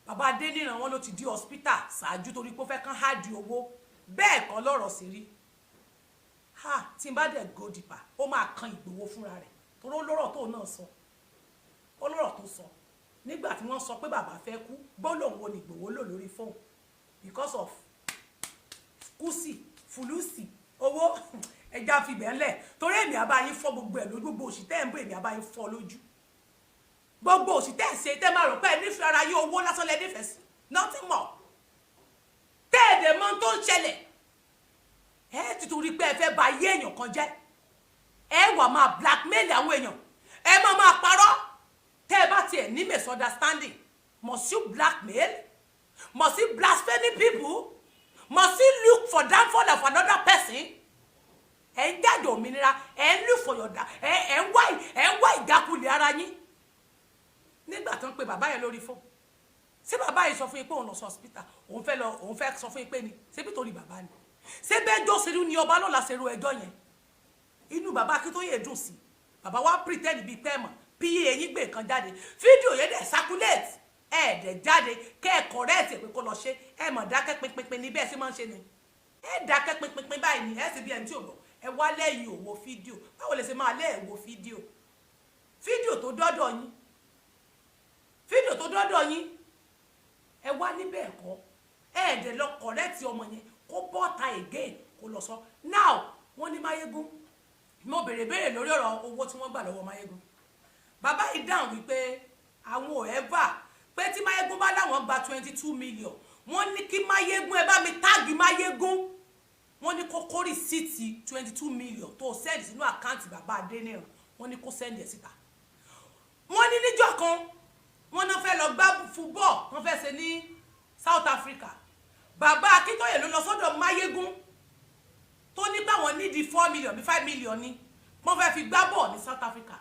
Bàbá Adéníran, wọn ló ti di hospital ṣáájú torí pé ó fẹ́ kán háàdì owó. Bẹ́ẹ̀ kọ́ lọ́rọ̀ sí rí. Ha, tí n bá dẹ̀ go deeper, ó máa kan Ìgbòho fúnra rẹ̀, torí ó lọ́rọ̀ tó náà sọ, ó lọ́rọ̀ tó sọ nígbà tí wọ́n sọ pé bàbá fẹ́ kú. Gbólóhùn wo ni Ìgbòho lò lórí fóònù because of kùsì fùlùsì owó? Ẹja fìbẹ̀ ńlẹ̀, torí èmi àbá yín fọ́ gbogbo ẹ̀ lójú. Gbogbo òṣì tẹ́ ẹ̀ ń bọ̀, èmi àbá yín fọ́ lójú. Gbogbo òṣì tẹ́ ẹ̀ ṣe, tẹ́ máa rò pé ẹ nífẹ̀ẹ́ ara yín, owó lásán lẹ nífẹ̀ẹ́ sí, nothing more. Tẹ́ ẹ̀ dẹ̀ mọ̀ tó ń ṣẹlẹ̀, ẹ ti torí pé ẹ fẹ́ bà ayé èèyàn kan jẹ́, ẹ wà máa blackmail àwọn èèyàn, ẹ máa máa parọ́. Tẹ́ ẹ bá tiẹ̀ ní misunderstanding, must you blackmail? Must you blasphemy people? Must you look for downfall of another person? Ẹ ń jáde òmìnira, ẹ ń look for your ẹ ń Pe bàbá yẹn lórí fóònù. Ṣé bàbá yìí sọ fún yín pé òun lọ sí hospital, òun fẹ́ lọ, òun fẹ́ sọ fún yín pé ni? Ṣé bí torí bàbá ni? Ṣé bẹ́ẹ̀jọ́ ṣerú ni ọba lọ́la ṣerú ẹjọ́ yẹn? Inú bàbá Akíntóyè dùn sí. Bàbá wa pretend bíi pẹ́ẹ́mọ̀ pa eyín gbé kan jáde, fídíò yẹn dẹ̀ circulate, ẹ̀ dẹ̀ jáde kẹ́ ẹ̀ correct ẹ̀ pé kó lọ ṣe. Ẹ̀ mọ̀ dákẹ́ pinpin ní bẹ́ẹ̀ sì máa ń ṣe ni. Ẹ̀ dákẹ́ pinpin báyìí ni ẹ̀ sì bí ẹni tí ò gbọ́. Ẹ wá lẹ́yìn òwò fídíò. Báwo lè ṣe máa lẹ́ ẹ̀ wo fídíò? Fídíò tó dọ́dọ̀ yín, fídíò tó dọ́dọ̀ yín, ẹ wá níbẹ̀ ẹ̀kọ́, ẹ dẹ̀ lọ correct ọmọ yẹn kó bọ́ta again kó lọ sọ. Now, wọ́n ní Máyégún, mo béèrè béèrè lórí ọ̀rọ̀ owó tí wọ́n gbà lọ́wọ́ Máyégún. Bàbá yìí dáhùn wípé àwọn ò ever pé tí Máyégún bá láwọn gba 22 million, wọ́n ní kí Máyégún, ẹ bá mi tag Máyégún, wọ́n ní kó kó receipt 22 million tó send sínú account bàbá Adéníran, wọ́n ní kó send ẹ̀ síta. Wọ́n ní níjọ́ kan, wọ́n náà fẹ́ lọ gbá football, wọ́n fẹ́ ṣe ní South Africa. Bàbá Akíntóyè ló lọ sọ́dọ̀ Máyégún tó ní báwọn nídìí 4 million bí 5 million ni wọ́n fẹ́ fi gbá bọ̀ ní South Africa.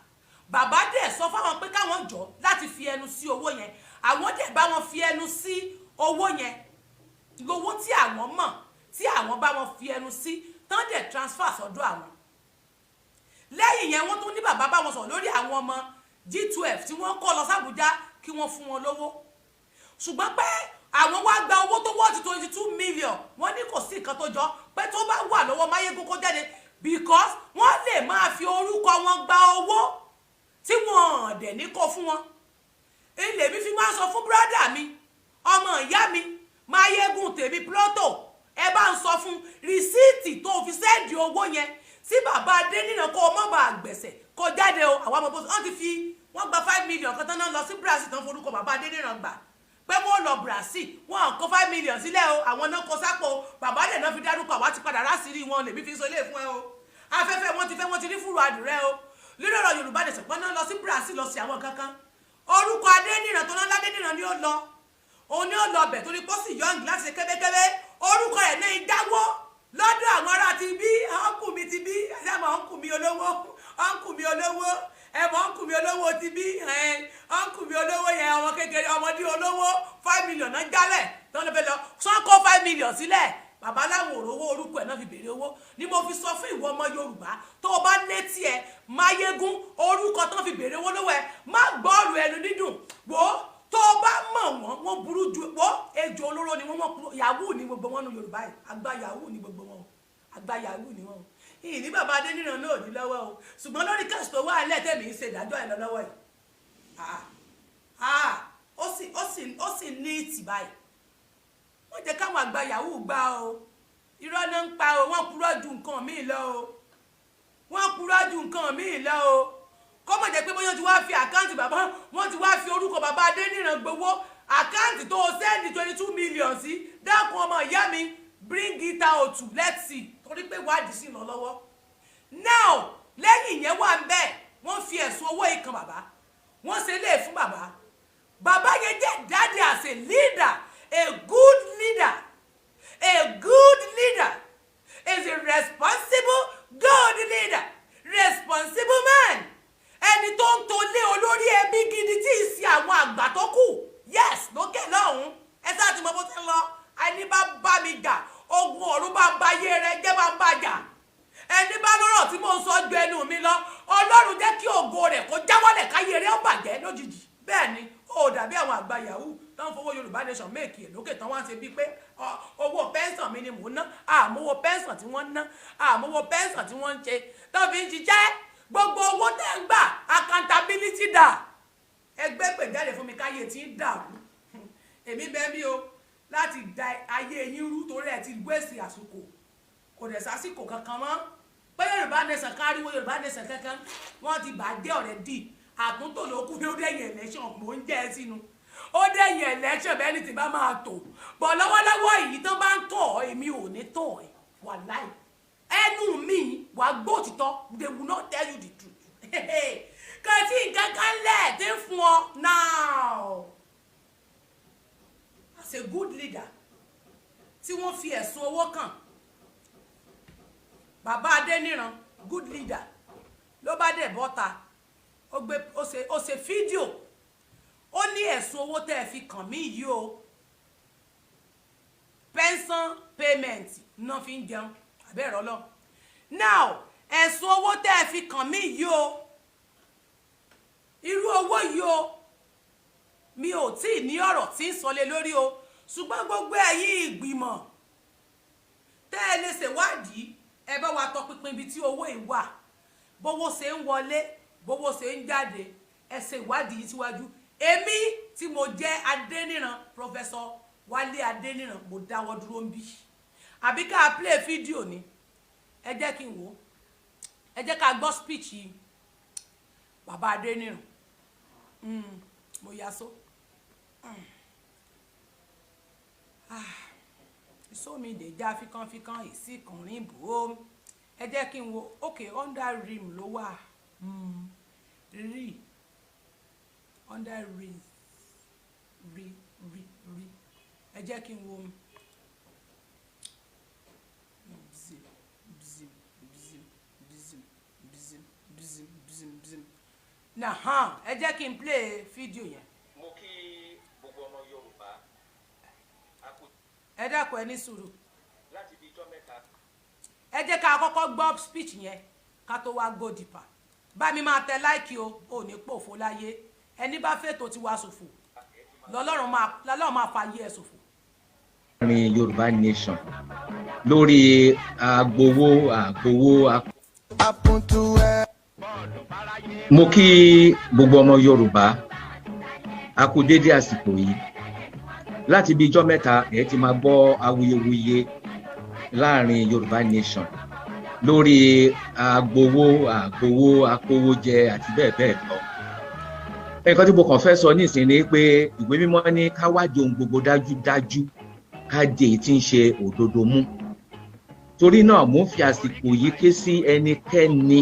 Bàbá dẹ̀ sọ fáwọn pé káwọn jọ láti fi ẹnu sí owó yẹn. Àwọn dẹ̀ bá wọn fi ẹnu sí owó yẹn, lówó tí àwọn mọ̀ tí àwọn bá wọn fi ẹnu sí tán dẹ̀ transfer sọ́dọ̀ àwọn. Lẹ́yìn yẹn, wọ́n tún ní bàbá bá wọn sọ̀rọ̀ lórí àwọn ọmọ G12 tí wọ́n kọ́ lọ sàbújá kí wọ́n fún wọn lówó, ṣùgbọ́n pé àwọn wá gba owó tó wọ́ọ̀tì 22 million, wọ́n ní kò sí nǹkan tó jọ pé tó bá wà lọ́wọ́ Máyégún kó jáde, because wọ́n lè máa fi orúkọ wọn gba owó tí wọ́n dẹ̀ ní kó fún wọn. Ilé mi fi máa sọ fún brother mi, ọmọ ìyá mi, Máyégún tèmi plọ́tò, ẹ bá ń sọ fún receipt tó fi send owó yẹn sí bàbá Adéníran kó o mọ̀ bá gbẹ̀sẹ̀ kó jáde o. Àwọn ọmọ bó wọ́n ti fi wọ́n gba 5 million kan tán náà lọ sí Brazil tán forúkọ bàbá Adéníran gbà pé wọ́n lọ Brazil, wọ́n kó 5 million sílẹ̀ o. Àwọn náà kó sápò bàbá dẹ̀ náà fi dárúkọ. Àwa ti padà rásìrí wọn. Lèmi fi sọ ilé fún ẹ o. Afẹ́fẹ́ wọn ti fẹ́, wọ́n ti rí fúru àdìrẹ́ o. Lórí ọ̀rọ̀ Yorùbá dẹ̀ sọ̀pọ̀ náà lọ sí Brazil lọ sí àwọn kankan, orúkọ Adéníran tó náà ládéníran ni ó lọ, òun ni ó lọ bẹ̀ torí pósì yọ̀ǹgì láti ṣe kébékébé orúkọ ẹ̀ náà dáwọ́ lọ́dọ̀ àwọn ará ti bí uncle mi ti bí ẹ̀mọ̀ uncle mi olówó, uncle mi olówó, ẹ̀mọ̀ uncle mi olówó ti bí uncle mi olówó yẹn, ọmọ kékeré, ọmọdé olówó, 5 million náà jálẹ̀ tó ń fẹ́ lọ sọ́kọ́ 5 million sílẹ̀. Babaláwo òrówó orúkọ ẹ̀ náà fi béèrè owó ni. Mo fi sọ fún ìwọ ọmọ Yorùbá tó o bá létí ẹ, Máyégún, orúkọ tó fi béèrè owó lọ́wọ́ ẹ, má gbọ́ọ̀rù ẹnu dídùn wò ó. Tó o bá mọ̀ wọ́n, wọ́n burú ju wọ́n ejò olóró ni wọ́n. Wọ́n yahoo ní gbogbo wọn nu Yorùbá yìí. Àgbà yahoo ní gbogbo wọn, àgbà yahoo ní wọn. Ìyìn ní bàbá Adéníran náà ní lọ́wọ́ o, ṣùgbọ́n lórí case tó wà lẹ́tẹ̀mí ń ṣe ìdájọ́ ẹ̀ lọ́wọ́ yìí, ó sì ní ìtì báyìí. Wọ́n jẹ́ káwọn àgbà yahoo gbá o. Irọ́ náà ń pa o. Wọ́n purọ́ ju nǹkan míì lọ o. Wọ́n purọ́ ju nǹkan míì lọ o. Kó mọ̀ jẹ́ pé bóyá ti wá fi account bàbá, wọ́n ti wá fi orúkọ bàbá Adéníran gbowó. Account tó o send 22 million sí, dákun ọmọ ìyá mi, bring it out, let's see, torí pé wádìí sì lọ lọ́wọ́. Now, lẹ́yìn ìyẹn wà ń bẹ́ẹ̀, wọ́n fi ẹ̀sùn owó ìkan bàbá, wọ́n ṣe lé fún bàbá. Bàbá yẹn jẹ́ daddy as a leader. A good leader, a good leader is a responsible good leader, responsible man, ẹni tó ń tolé, olórí ẹbí gidi tí ì sí àwọn àgbà tó kù. Yes, lókè lọ́hùn, ẹ sáà ti mọ bó ti ń lọ. Ẹni bá bá mi jà, ogun ọ̀run bá ń ba ayé rẹ jẹ́, bá ń bá jà. Ẹni bá lọ́rọ̀ tí mò ń sọ ju ẹnu mi lọ, Ọlọ́run jẹ́ kí ògo rẹ̀ kó jáwọ́lẹ̀, káyé rẹ̀ ó bàjẹ́ lójijì. Bẹ́ẹ̀ ni ó dàbí àwọn àgbà yahoo tó ń fowó Yorùbá Nation make ẹ̀ lókè tán, wá ń ṣe bíi pé owó pension mi ni mò ń ná. Àmówó pension tí wọ́n ń ná, àmówó pension tí wọ́n ń ṣe tó fi ń ṣiṣẹ́, gbogbo owó tẹ́ ń gbà, accountability dà? Ẹgbẹ́ pè jáde fún mi káyé tí ń dàrú. Èmi bẹ́ẹ̀ bí o láti da ayé yín rú torí ẹ ti gbèsè àsìkò, kò dẹ̀ sásìkò kankan mọ́ pé Yorùbá Nation káríwó Yorùbá Nation kankan. Wọ́n ti bàjẹ́ already. Àtúntò ló kú ní ó dẹ̀yìn election. Mò ń jẹ́ ẹ sínú ó dẹ̀yìn election bẹ́ẹ̀ ni tí bá máa tò bọ̀ lọ́wọ́lọ́wọ́ yìí tán bá ń tọ̀ ọ́, èmi ò ní tọ̀ ẹ́. Wàláì, ẹnu mi wàá gbọ́ òtítọ́. They will not tell you the truth. Kò sí nǹkan kan lẹ̀ tí ń fún ọ. Now, as a good leader tí wọ́n fi ẹ̀sùn owó kàn, bàbá Adéníran, good leader, ló bá dẹ̀ bọ́ta, ó gbé, ó ṣe fídíò. Ó ní ẹ̀sùn owó tẹ́ ẹ fi kàn mí yìí o, pension payment náà fi ń jẹun àbẹ́rẹ́ ọlọ́. Now, ẹ̀sùn owó tẹ́ ẹ fi kàn mí yìí o, irú owó yìí o, mi ò tí ì ní ọ̀rọ̀ tí ń sọ lé lórí o, ṣùgbọ́n gbogbo ẹ̀yin ìgbìmọ̀ tẹ́ ẹ lè ṣèwádìí, ẹ bá wa tọpinpin ibi tí owó yìí wà, bówó ṣe ń wọlé, bówó ṣe ń jáde. Ẹ ṣe ìwádìí yìí síwájú. Èmi tí mo jẹ́ Adéníran, Professor Wálé Adéníran, mo dáwọ́ dúró ń bí. Àbí ká play fídíò ni? Ẹ jẹ́ kí n wò ó. Ẹ jẹ́ ká gbọ́ speech yìí, bàbá Adéníran. Mo yà so sómi dèjà fíkànfíkàn ìsìnkùnrin bò ó. Ẹ jẹ́ kí n wo. Ok, under rim ló wà. Rí under rí rí rí rí. Ẹ jẹ́ kí n wo bzim bzim bzim bzim bzim bzim bzim bzim nahan. Ẹ jẹ́ kí n play fídíò yẹn. Mo kí gbogbo ọmọ Yorùbá, a kú Ẹ dákun, ẹ ní sùúrù. Láti bí ijọ́ 3. Ẹ jẹ́ ká kọ́kọ́ gbọ́ speech yẹn ká tó wá go deeper. Bá mi máa tẹ like o, ò ní pòfo láyé. Ẹni bá fètò tiwa ṣòfò, lọ́lọ́run máa fa ayé ẹ̀ ṣòfò. Láàrin Yorùbá Nation lórí agbowó àgbowó. Mo kí gbogbo ọmọ Yorùbá, a kú dédé àsìkò yìí. Láti bí ijọ́ 3, ẹ ti máa gbọ́ awuyewuye láàrin Yorùbá Nation lórí agbowó àgbowó, akówójẹ àti bẹ́ẹ̀ bẹ́ẹ̀ lọ. Nǹkan tí mo kàn fẹ́ sọ nísìnyí ni pé Ìwé Mímọ́ ní ká wádìí ohun gbogbo dájúdájú, ká di èyí tí ń ṣe òdodo mú. Torí náà, mò ń fi àsìkò yìí ké sí ẹnikẹ́ni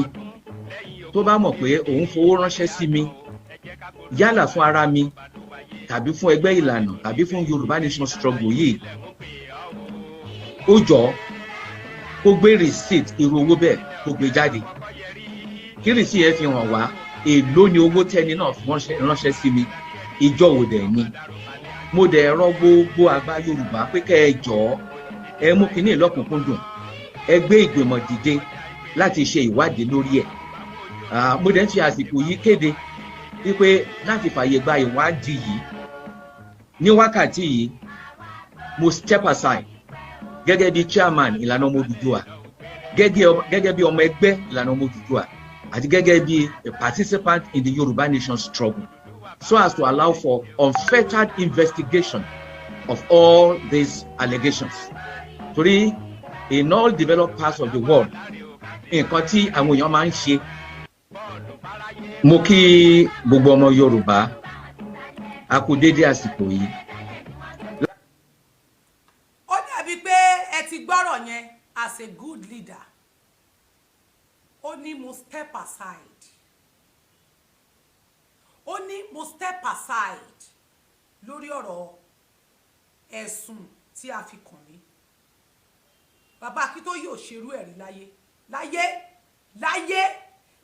tó bá mọ̀ pé òun fowó ránṣẹ́ sí mi, yálà fún ara mi tàbí fún ẹgbẹ́ Ìlànà tàbí fún Yorùbá Nation struggle yìí, ó jọ kó gbé receipt irú owó bẹ́ẹ̀, kó gbé jáde, kí receipt yẹn fi hàn wá èló ni owó tẹ́ni náà fi ránṣẹ́ sí mi, ìjọ wo dẹ̀ ni. Mo dẹ̀ rọ gbogbo àgbà Yorùbá pé kẹ́ ẹ jọ̀ọ́, ẹ mú kinní lọ́kùnkúndùn, ẹ gbé ìgbìmọ̀ dìde láti ṣe ìwádìí lórí ẹ̀. Mo dẹ̀ ń fi àsìkò yìí kéde wípé láti fààyè gba ìwádìí yìí, ní wákàtí yìí, mo step aside gẹ́gẹ́ bí chairman Ìlànà Ọmọ Odùduwà, gẹ́gẹ́ bí ọmọ ẹgbẹ́ Ìlànà Ọmọ Odùduwà àti gẹ́gẹ́ bí a participant in the Yorùbá Nation struggle, so as to allow for unfettered investigation of all these allegations. Torí in all developed parts of the world, nǹkan tí àwọn èèyàn máa ń ṣe. Mo kí gbogbo ọmọ Yorùbá, a kú dédé àsìkò yìí. Ó dàbí pé ẹ ti gbọ́rọ̀ yẹn. As a good leader, ó ní mo step aside, ó ní mo step aside lórí ọ̀rọ̀ ẹ̀sùn tí a fi kàn mí. Bàbá Akíntóyè ò ṣerú ẹ̀rí láyé láyé láyé.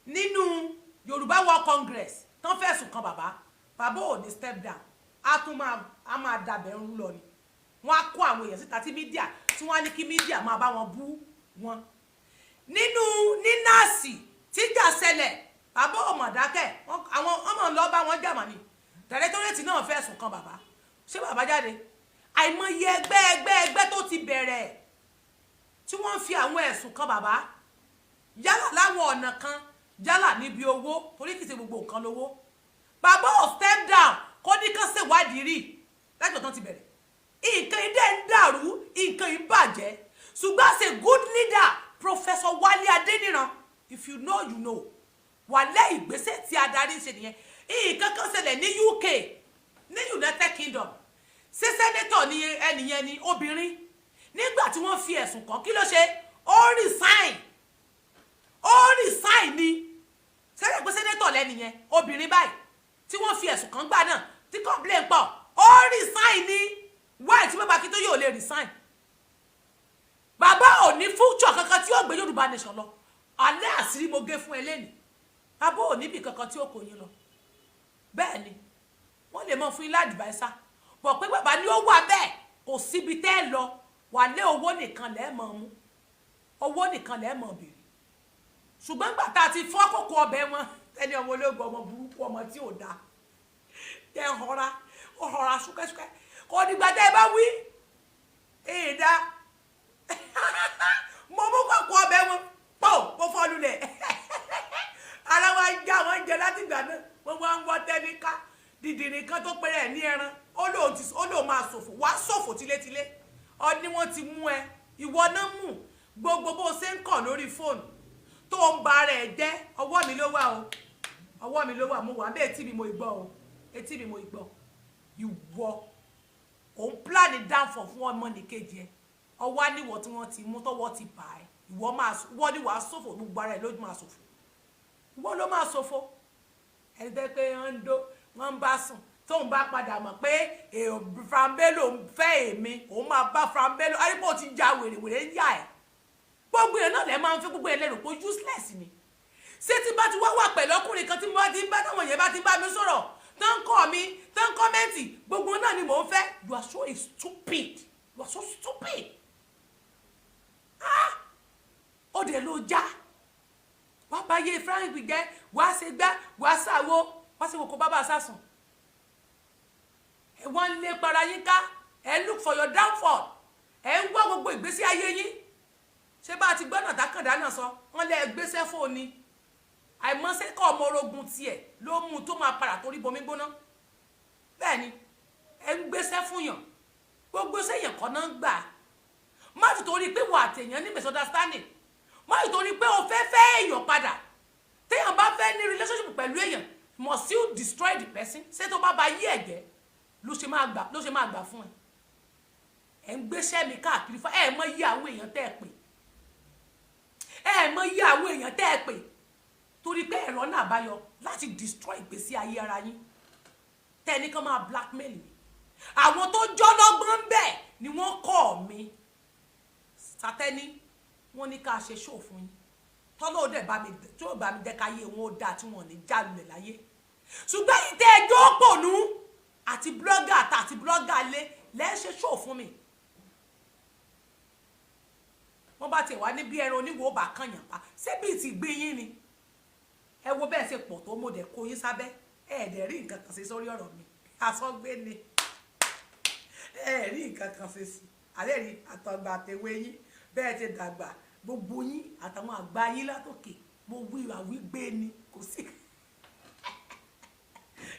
Nínú Yorùbá World Congress tán fẹ̀sùn kan bàbá, bàbá ò ní step down. Á tún máa, á máa dàbẹ̀ ń lọ ni. Wọ́n á kó àwọn èèyàn síta tí media, tí wọ́n á ní kí media máa bá wọn bú wọn. Nínú ní nọ́ọ̀sì tíjà ṣẹlẹ̀, bàbá ò mọ̀ dákẹ́. Àwọn ọmọ ń lọ bá wọn jà mọ́ ni. Directorate náà fẹ̀sùn kan bàbá. Ṣé bàbá jáde? Àìmọye ẹgbẹ́ ẹgbẹ́ ẹgbẹ́ tó ti bẹ̀rẹ̀ tí wọ́n ń fi àwọn ẹ̀sùn kan bàbá, yálà láwọn ọ̀nà kan, yálà níbi owó, torí kìí ṣe gbogbo nǹkan lówó. Bàbá ò step down kó ní kán ṣèwádìí rí láti ọ̀tán ti bẹ̀rẹ̀. Nǹkan yìí dẹ̀ ń dàrú, nǹkan yìí bàjẹ́, ṣùgbọ́n as a good leader, Professor Wálé Adéníran, if you know, you know, wàlẹ́ ìgbésẹ̀ tí adarí ń ṣe nìyẹn. Nǹkan kan ṣẹlẹ̀ ní UK, ní United Kingdom. Ṣé senator ni ẹnìyẹn ni obìnrin? Nígbà tí wọ́n fi ẹ̀sùn kàn, kí ló ṣe? Ó resign, ó resign ni. Sẹ́yìn pé senator lẹ́nìyẹn, obìnrin báyìí tí wọ́n fi ẹ̀sùn kàn gbà náà, tí complain pọ̀, ó resign ni. Why tí bàbá Akíntóyè ò lè resign? Bàbá ò ní future kankan tí ó gbé Yorùbá Nation lọ. Alẹ́ àṣírí mo gé fún ẹ lẹ́nìí, bàbá ò níbì kankan tí ó kò yín lọ. Bẹ́ẹ̀ ni. Wọ́n lè mọ fún yín l'adviser bọ̀ pé bàbá ni ó wà bẹ́ẹ̀, kò síbi tẹ́ ẹ lọ wà lé. Owó nìkan lẹ́ẹ̀ mọ̀ mú, owó nìkan lẹ́ẹ̀ mọ̀ béèrè. Ṣùgbọ́n gbà tá a ti fọ́ kókó ọbẹ̀ wọn, ẹni ọmọ ológun, ọmọ burúkú, ọmọ tí ò dáa tẹ́ ń họra, ó họra súkẹ́súkẹ́. Kò dìgbà tẹ́ ẹ bá wí èèdá, mo mú kókó ọbẹ̀ wọn pọ̀, mo fọ́ lulẹ̀, ara wa ń já wọn jẹ. Láti ìgbà náà, wọ́n wá ń wọ́ tẹ́níká dìdìrín kan tó pẹ́rẹ́ ẹ̀ ní ẹran. Ó lóun máa ṣòfò, wàá ṣòfò tilétilé. Ọ ní wọ́n ti mú ẹ, ìwọ náà mú. Gbogbo bó ṣe ń kàn lórí fóònù tó ń ba ara ẹ̀ jẹ́, ọwọ́ mi ló wà o, ọwọ́ mi ló wà. Mo wà bẹ́ẹ̀, etí mi mo gbọ́ o, etí mi mo gbọ́. Ìwọ òun plan downfall fún ọmọ nìkejì ẹ. Ọwọ́ á níwọ̀ tí wọ́n ti mú, tọwọ́ ti bà ẹ́. Ìwọ máa wọ́n ní wàá ṣòfò, gbogbo ara ẹ̀ ló máa ṣòfò, ìwọ ló máa ṣòfò. Ẹni tẹ́ pé wọ́n ń dó, wọ́n ń bá sùn, tóun bá padà mọ̀ pé Frambelo ń fẹ́ èmi, òun máa bá Frambelo. Arípò ti ja wèrèwèrè ń yà ẹ́. Gbogbo ẹ̀ náà lẹ́ máa ń fẹ́, gbogbo ẹ̀ lẹ́rù pé useless ni. Ṣé tí bá ti wá wà pẹ̀lú ọkùnrin kan, tí mo bá ti ń bá táwọn yẹn bá ti ń bá mi sọ̀rọ̀, tó ń kọ́ mi, tó ń comment, gbogbo náà ni mò ń fẹ́? You are so stupid, you are so stupid. Ah, ó dẹ̀ ló já wàá bá yé Frank jẹ́, wàá ṣe gbá, wàá ṣàwo, wàá ṣe kókó bábà sásùn. Ẹ wọ́n ń lé para yín ká, ẹ look for your downfall, ẹ ń wá gbogbo ìgbésí ayé yín. Ṣé bá a ti gbọ́nà tákàndá náà sọ, wọ́n lẹ́ gbéṣẹ́ fóònù àìmọ́sẹ́kọ̀ ọmọ orogun tiẹ̀ ló mú un tó máa padà torí bomi gbóná. Bẹ́ẹ̀ ni ẹ ń gbéṣẹ́ fún yàn, gbogbo sẹ́yìn kan náà ń gbà. Má ti torí pé wà àtẹ̀yàn ní misunderstanding, má ti torí pé o fẹ́ fẹ́ èèyàn padà. Téèyàn bá fẹ́ ní relationship pẹ̀lú èèyàn, must you destroy the person? Ṣé tó bá ba yí ẹ̀jẹ̀ ló ṣe máa gbà, ló ṣe máa gbà fún ẹ? Ẹ ń gbéṣẹ́ mi káàkiri fún ẹ. Mọ iye àwọn èèyàn tẹ́ ẹ pè, ẹ mọ iye àwọn èèyàn tẹ́ ẹ pè, torí pé ẹ̀rọ náà bá yọ láti destroy ìgbésí ayé ara yín. Tẹ́ ẹ ní kán máa blackmail mi, àwọn tó jọ́lọ́gbọ́n bẹ́ẹ̀ ni wọ́n kọ́ mi sátẹ́ni. Wọ́n ní ká ṣe show fún yín, tọ́lọ́ òde bá mi tó bá mi jẹ́ káyé wọn ó dáa, tí wọ́n ní jálulẹ̀ láyé. Ṣùgbọ́n ìtẹ́ ẹjọ́ pònú àti blogger àti blogger lé lẹ́ ṣe show fún mi. Wọ́n bá tiẹ̀ wá ní bí ẹran oníwòó bá kànyàn pa, ṣé bíi ti gbé yín ni? Ẹ wo bẹ́ẹ̀ ṣe pọ̀ tó, mo dẹ̀ kó yín sábẹ́. Ẹ dẹ̀ rí nǹkan kan ṣe sórí ọ̀rọ̀ mi, asọ́gbé ni. Ẹ rí nǹkan kan ṣe sí alẹ́ rí àtọ̀gbà àtẹ̀wé yín bẹ́ẹ̀ ti dàgbà, gbogbo yín àtàwọn àgbà yín látòkè. Mo wí àwígbé ni, kò sí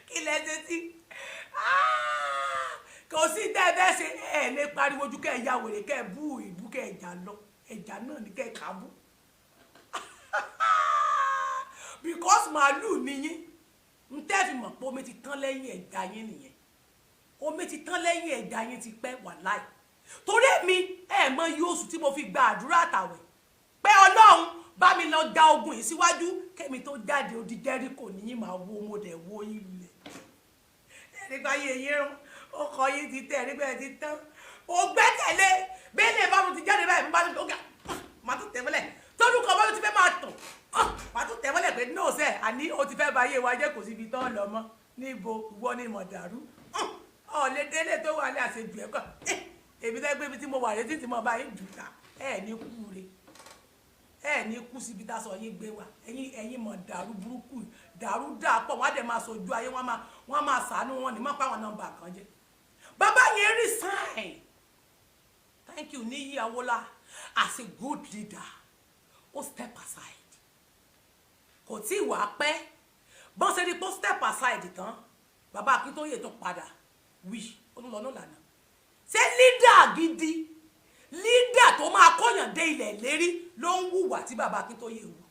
kí lẹ ṣe sí, kò sí tẹ́ ẹ bẹ́ẹ̀ ṣe. Ẹ lè pariwo ojú kẹ́ ẹ ya wèrè, kẹ́ ẹ bú ìbú, kẹ́ ẹ jà lọ, ẹ̀jà náà ni kẹ́ ẹ kà á bú, because màálù nìyín. N tẹ́ fi mọ̀ pé omi ti tán lẹ́yìn ẹ̀dá yín nìyẹn. Omi ti tán lẹ́yìn ẹ̀dá yín ti pẹ́, wàláì. Torí èmi, ẹ mọ iye oṣù tí mo fi gba àdúrà àtàwẹ̀ pé Ọlọ́run bá mi lọ da ogun yìí síwájú kẹ́mi tó jáde. Odi Jẹ́ríkò níyìn máa wo, mo dẹ̀ wo yín lulẹ̀. Nígbà yìí yín rún ọkọ̀ yín ti tẹ̀ nígbà yẹn ti tán. Ó gbẹ́kẹ̀lé bẹ́ẹ̀ lè bá mo ti jáde báyìí, mo bá tó ga, màá tún tẹ̀ mọ́lẹ̀. Tọ́dún kan bá ti fẹ́ máa tàn, màá tún tẹ̀ mọ́lẹ̀ pé no sẹ́, àní o ti fẹ́ ba ayé wa jẹ́, kò síbi tán lọ mọ́. Níbo ìwọ ni mọ̀dàrú ọ̀ lè délé tó wà ní àṣejù ẹ̀kọ́? Èmi tẹ́ gbé ibi tí mo wà létí tí mo bá yín jù ta. Ẹ̀ ní kú re, ẹ̀ ní kú síbi tá a sọ yín gbé wa. Ẹ̀yin mọ̀ dàrú burúkú, dàrú dà pọ̀. Wọ́n á dẹ̀ máa sojú ayé, wọ́n máa sàánú wọn ní má pa àwọn nọ́mbà kan jẹ́. Bàbá yẹn resign. Thank you, Níyì Awólá. As a good leader, ó step aside. Kò tí ì wá pẹ́, bọ́n ṣe ní pé ó step aside tán, bàbá Akíntóyè tó padà wí, ó tún lọ ní ìlànà. Ṣé leader gidi, leader tó máa kóyàn dé ilẹ̀ lérí ló ń hùwà tí bàbá Akíntóyè wù?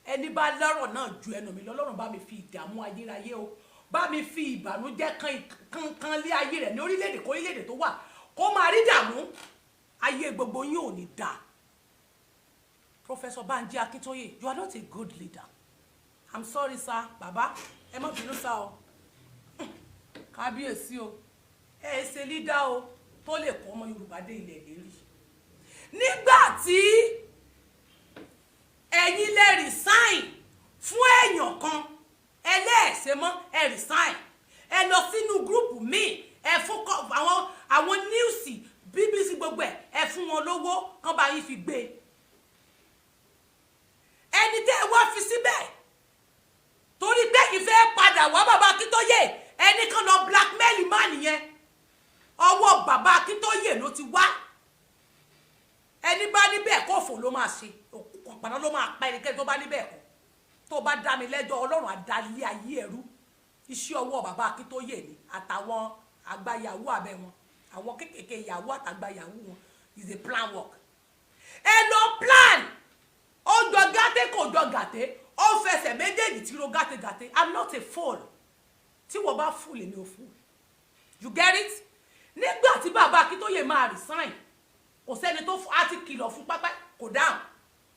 Ẹni bá lọ́rọ̀ náà ju ẹnu mi lọ́lọ́run, bá mi fi ìdààmú ayérayé o, bá mi fi ìbànújẹ́ kan kan lé ayé rẹ̀ ní orílẹ̀-èdè kó orílẹ̀-èdè tó wà, kó máa rí dààmú. Ayé gbogbo yín ò ní dáa. Professor Banji Akintoye, you are not a good leader. I'm sorry, sir. Bàbá, ẹ má bínú sá o, kábíyèsí o. Ẹ ṣe leader o tó lè kó ọmọ Yorùbá dé ilẹ̀ ìlérí. Nígbà tí ẹ̀yin lè resign fún èèyàn kan, ẹlẹ́ẹ̀ṣẹ̀ mọ́, ẹ resign, ẹ lọ. Fún wọn lówó kán bá yín fi gbé ẹni tẹ́ ẹ wá fi síbẹ̀, torí pé ìfẹ́ padà wá. Bàbá Akíntóyè, ẹnì kan lọ blackmail má nìyẹn. Ọwọ́ bàbá Akíntóyè ló ti wá. Ẹni bá níbẹ̀ kó fò ló máa ṣe padà, ló máa pa ẹnikẹ́ni tó bá níbẹ̀ kọ́. Tó bá dá mi lẹ́jọ́, Ọlọ́run àdálé ayé ẹ̀rú. Iṣẹ́ ọwọ́ bàbá Akíntóyè ni àtàwọn àgbà yahoo abẹ wọn, àwọn kékèké yahoo àtàgbà yahoo wọn, is a plan work. Ẹ lọ plan. Ó jọ gàtẹ́, kò jọ gàtẹ́, ó fẹsẹ̀ méjèèjì tí ro gàtẹ́ gàtẹ́. I'm not a fool. Tí wọ́n bá fool, èmi ò fool. You get it? Nígbà tí bàbá Akíntóyè máa resign, kò sẹ́ni tó á ti kìlọ̀ fún pápá, kò dáhùn.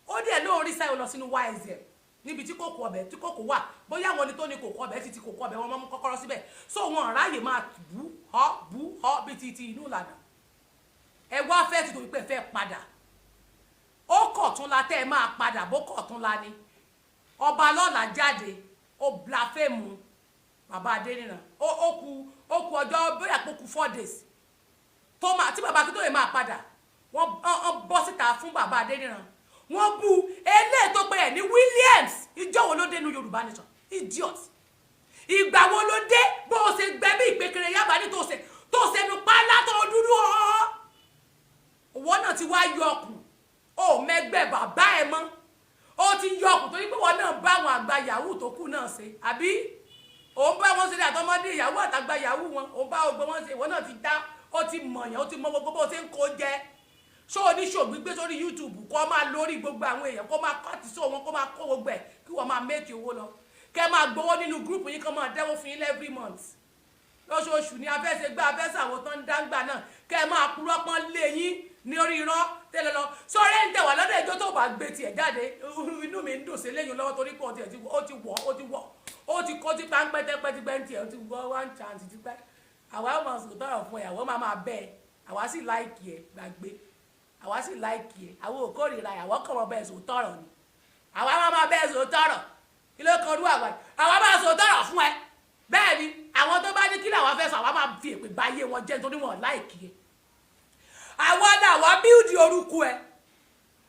Ó dẹ̀ lóun resign, lọ sínú YSM níbi tí kòkò ọbẹ̀ tí kòkò wà. Bóyá àwọn ẹni tó ní kòkò ọbẹ̀ ti ti kòkò ọbẹ̀ wọn máa mú kọ́kọ́rọ́ síbẹ̀, so wọn ráyè máa bú họ bú họ bí ti ti inú ìlànà. Ẹ wá fẹ́ ti torí pé ẹ fẹ́ padà. Ó kọ̀tún la tẹ́ ẹ máa padà bó kọ̀tún la ni ọba lọ́la jáde, ó blaspheme bàbá Adéníran. Ó ku ọjọ́, bóyá kó ku 4 days tó máa tí bàbá Akíntóyè máa padà. Wọ́n bọ́ síta fún bàbá Adéníran, wọ́n bú eléyìí tó pé ẹ̀ ní Williams. Ìjọ wo ló dé nu Yorùbá Nation? Idiot! Ìgbà wo ló dé? Bó o ṣe gbẹ bí ìpékeré yaba ní tó ṣe nu pálá tó dúdú ọ́, òwò náà ti wá yọ ọkùn. Ó mẹgbẹ́ bàbá ẹ mọ́, ó ti yọ ọkùn, torí pé wọn náà bá àwọn àgbà yahoo tó kù náà ṣe, àbí òun bá wọn ṣe ní àtọmọdé yahoo àtàgbà yahoo wọn, òun bá gbogbo wọn ṣe. Ìwọ náà ti dá, ó ti mọ̀yàn, ó ti mọ gbogbo bó ṣe ń kó jẹ. Ṣó oníṣòwò gbígbé sórí YouTube, kó máa lórí gbogbo àwọn èèyàn, kó máa kọ́ àti sóò wọn, kó máa kó gbogbo ẹ̀, kí wọ́n máa make owó lọ, kẹ́ máa gbowó nínú group yín, kó máa dẹ́wọ́ fún yín every month, lóṣooṣù ní afẹ́sẹ̀gbẹ́ afẹ́sàwọ̀ tó ń dáńgbà náà, kẹ́ máa purọ́ pọ́n lé yín ní orí irọ́ tẹ́lẹ̀ lọ. Sọ́rẹ́ ń tẹ̀wá lọ́dọ̀ ẹjọ́ tó bá gbé tiẹ̀ jáde, inú mi ń dùn sí lẹ́yìn lọ́wọ́, torí pé ó ti wọ̀, ó ti wọ̀, ó ti kó ti páńpẹ́ tẹ́pẹ́ ń tiẹ̀, ó ti wọ́ one chance ti pẹ́. Àwa máa sùn tọrọ fún ẹ, àwọn máa máa bẹ́ ẹ. Àwa sì like ẹ, gbàgbé, àwa sì like ẹ. Àwọn ò kórìíra ẹ, àwọn kàn mọ́ bẹ́ẹ̀ sùn tọrọ ni. Àwa máa máa bẹ́ẹ̀ sùn tọrọ. Kí ló kan rú àwa? Àwa máa sùn tọrọ fún ẹ. Bẹ́ẹ̀ ni, àwọn tó bá ní kí làwọn fẹ́ sọ, àwa máa fi èpè báyé wọn jẹ́ nítorí wọn like ẹ. Àwa làwa build orúkọ ẹ,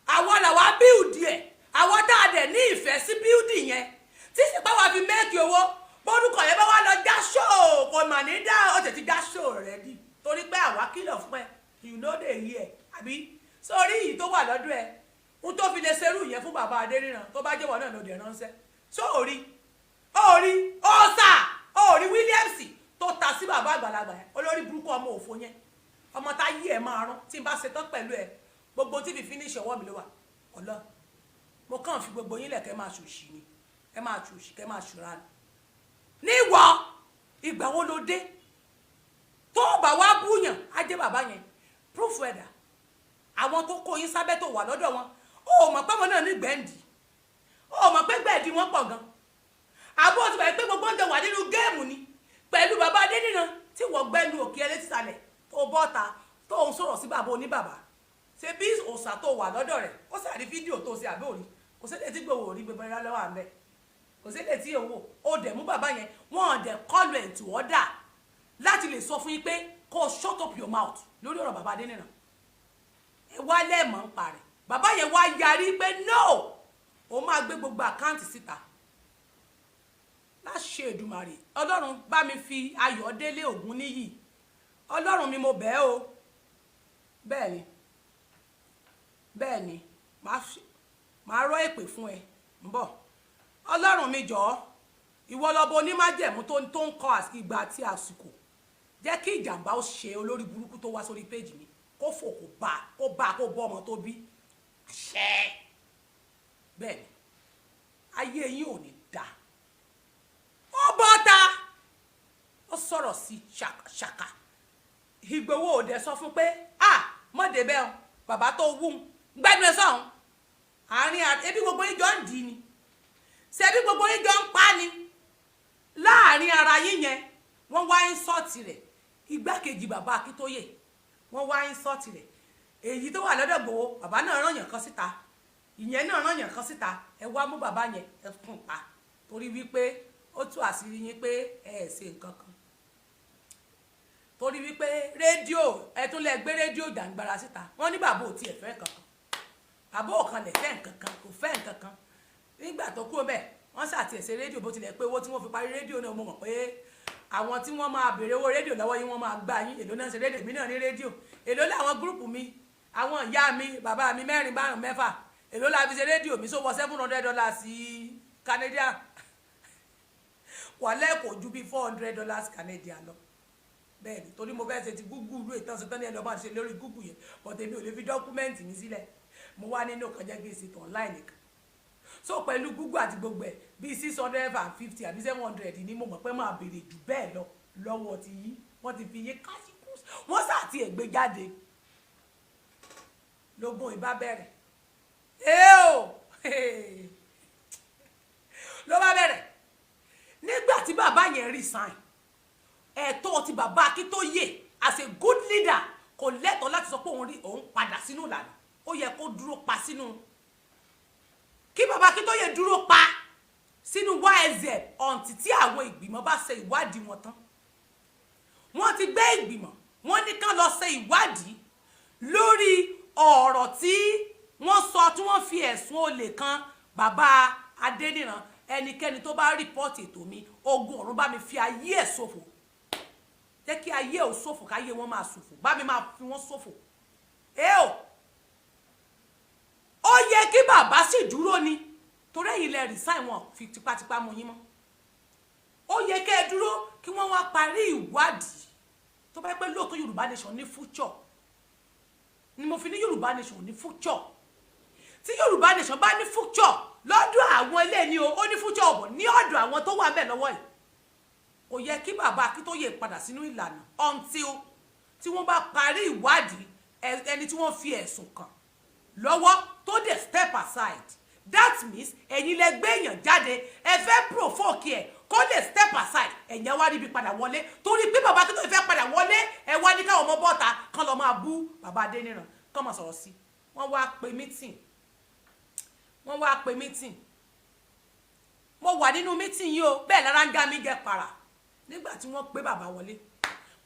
àwa làwa build ẹ. Àwa tá a dẹ̀ ní ìfẹ́ sí build yẹn, tí sì pa wá fi make owó bórúkọ yẹn bá wá lọ já ṣóò, kò mà ní dá. Ó tẹ̀ ti já ṣóò rẹ̀ di torí pé àwa kìlọ̀ fún ẹ. You know dey hear, àbí sórí yìí tó wà lọ́dún ẹ ń tó fi lè ṣerú yẹn fún bàbá Adéníran, tó bá jẹ́wọ́ náà ló dẹ̀ ránṣẹ́ sóòrí òòrí ọ̀sà òòrí Williams tó ta sí bàbá àgbàlagbà yẹn, olórí burúkú, ọmọ òfò yẹn, ọmọ tá yí ẹ máa rán. Tí n bá ṣetán pẹ̀lú ẹ, gbogbo tí fi finish ọwọ́ mi ló wà. Ọlọ́ mo kàn fi gbogbo yín lẹ̀, kẹ́ máa ṣòṣì ni, ẹ máa ṣòṣì, kẹ́ máa ṣùra ni. Níwọ̀ ìgbà wo ló dé tó bá wá búyàn á jẹ́ bàbá yẹn? Proof ẹ̀dà àwọn tó kó yín sábẹ́ tó wà lọ́dọ̀ wọn, ó mọ̀ pé wọn náà ní gbẹ̀ǹdì, ó mọ̀ pé gbẹ̀ǹdì wọn pọ̀ gan. Àbó ti bẹ̀rẹ̀ pé gbogbo oúnjẹ wà nínú game ni pẹ̀lú bàbá Adéníran tí wọ́n gbẹ́nu òkè ẹlẹ́tìsàlẹ̀ tó bọ́ta tó ń sọ̀rọ̀ sí bàbá oníbàbà. Ṣe bí òòsà tó wà lọ́dọ̀ rẹ̀, ó sì àrí fídíò tó ṣe àbẹ́ òrí, kò sí lè tí gbòòwò rí gbogbo ẹ̀rọ lọ́wọ́ àmẹ́, kò sí lè tí owó ó dẹ̀ mú bàbá yẹn. Wọ́n dẹ̀ call ẹ̀ to order láti lè sọ fún yín pé kó shut up your mouth lórí ọ̀rọ̀ bàbá Adéníran. Ẹ wá lẹ́ẹ̀mọ́ ń parẹ́. Bàbá yẹn wá yarí pé no, òun máa gbé gbogbo account síta. Láṣẹ Èdùmàrè, Ọlọ́run bá mi fi Ayọ̀délé Ògúnníyì, Ọlọ́run mi, mo bẹ̀ ẹ́ o. Bẹ́ẹ̀ ni, bẹ́ẹ̀ ni, màá rọ́ èpè fún ẹ ń bọ̀. Ọlọ́run mi, jọ̀ọ́, ìwọ lọ́bọ onímájẹ̀mú tó ń kọ ìgbà àti àsìkò. Jẹ́ kí ìjàmbá ó ṣe olórí burúkú tó wá sórí péjì mi, kó fò, kó bá, kó bá, kó bọ́ ọmọ tó bí àṣẹ. Bẹ́ẹ̀ ni, ayé yín ò ní dá. Ó bọ́ ta, ó sọ̀rọ̀ sí ṣàkà. Ìgbòho òde sọ fún pé ah, mọ̀dé bẹ́ẹ̀ o, bàbá tó wú gbẹ́nu ẹ sọ̀hún àárín. Ebi gbogbo yín jọ ń dì í ni, ṣebí gbogbo yín jọ ń pa ni láàrin ara yín yẹn. Wọ́n wá ń sọ́ọ̀tì rẹ̀, igbákejì bàbá Akíntóyè, wọ́n wá ń sọ́ọ̀tì rẹ̀. Èyí tó wà lọ́dọ̀ Ìgbòho, bàbá náà rán yàn kan síta, ìyẹn náà rán yàn kan síta. Ẹ wá mú bàbá yẹn, ẹ fún pa, torí wípé ó tú àṣírí yín pé ẹ ẹ̀ ṣe nǹkan kan. Torí wípé rédíò, ẹ tún lẹ gbé rédíò jàǹgbara síta. Wọ́n ní bàbá ò tiẹ̀ fẹ́ kankan, bàbá ò kan lè fẹ́ nǹkan kan, kò fẹ́ nǹkan kan. Nígbà tó kúrò bẹ́ẹ̀, wọ́n ṣàtìẹ̀ ṣe rédíò. Bó tilẹ̀ pé owó tí wọ́n fi parí rédíò náà, mo mọ̀ pé àwọn tí wọ́n máa béèrè owó rédíò lọ́wọ́ yín, wọ́n máa gbá yín. Èló náà ṣe rédíò? Mi náà ní rédíò. Èló láwọn group mi, àwọn ìyá mi, bàbá mi, mẹ́rin, márùn, mẹ́fà, èló la fi ṣe rédíò mi? Sówọ $700 sí Canadian? Wàlẹ́ kò ju bí $400 Canadian lọ. Bẹ́ẹ̀ ni, torí mo fẹ́ ṣe ti Google ìlú ìtàn ṣetán ní ẹni ọba ṣe lórí Google yẹn, but èmi ò lè fi document mi sílẹ̀. Mo wá nínú kan jẹ́ kí n ṣe tàn online nìkan. So pẹ̀lú Google àti gbogbo ẹ̀, bíi 650 àbí 700 ni. Mo mọ̀ pé máa béèrè jù bẹ́ẹ̀ lọ lọ́wọ́ ti yí. Wọ́n ti fi yé káṣíkú, wọ́n sà ti ẹ̀ gbé jáde. Lógún ìbá bẹ̀rẹ̀ ẹ o, ló bá bẹ̀rẹ̀. Nígbà tí bàbá yẹn resign, ẹ̀tọ́ ti bàbá Akíntóyè as a good leader, kò lẹ́tọ̀ọ́ láti sọ pé òun rí òun padà sínú ìlànà. Ó yẹ kó dúró pa sínú, kí bàbá Akíntóyè dúró pa sínú YSZ until tí àwọn ìgbìmọ̀ bá ṣe ìwádìí wọn tán. Wọ́n ti gbé ìgbìmọ̀, wọ́n ní kán lọ ṣe ìwádìí lórí ọ̀rọ̀ tí wọ́n sọ, tí wọ́n fi ẹ̀sùn olè kan bàbá Adéníran. Ẹnikẹ́ni tó bá report ètò mi, ogun ọ̀run bá mi fi ayé ẹ̀ ṣòfò. Jẹ́ kí ayé ò ṣòfò, káyé wọn máa ṣòfò, bá mi máa fi wọ́n ṣòfò. Ẹ o, ó yẹ kí bàbá sì dúró ni, torí ẹ̀yin lẹ resign, wọn fi tipátipá mú yín mọ́. Ó yẹ kẹ́ ẹ dúró kí wọ́n wá parí ìwádìí. Tó bá yẹ pé lóòótọ́ Yorùbá nation ní future ni, mo fi ní Yorùbá nation ní future. Tí Yorùbá nation bá ní future lọ́dọ̀ àwọn ilé ni o, ó ní future ọ̀bọ̀ ní ọ̀dọ̀ àwọn tó wà ń bẹ̀ lọ́wọ́ yìí. Kò yẹ kí bàbá Akíntóyè padà sínú ìlànà until tí wọ́n bá parí ìwádìí ẹni tí wọ́n fi ẹ̀sùn kàn lọ́wọ́ tó dẹ̀ step aside. That means ẹ̀yin lẹ gbé èèyàn jáde, ẹ fẹ́ provoke ẹ̀ kó lè step aside. Ẹ̀yin wá ríbi padà wọlé, torí pé bàbá Akíntóyè fẹ́ padà wọlé. Ẹ wá ní káwọn ọmọ bọ́ta kán lọ máa bú bàbá Adéníran, kán máa sọ̀rọ̀ sí. Wọ́n wá pe meeting, wọ́n wá pe meeting. Mo wà nínú meeting yìí o. Bẹ́ẹ̀ lára ń gá mi jẹ para nígbà tí wọ́n pé bàbá wọlé.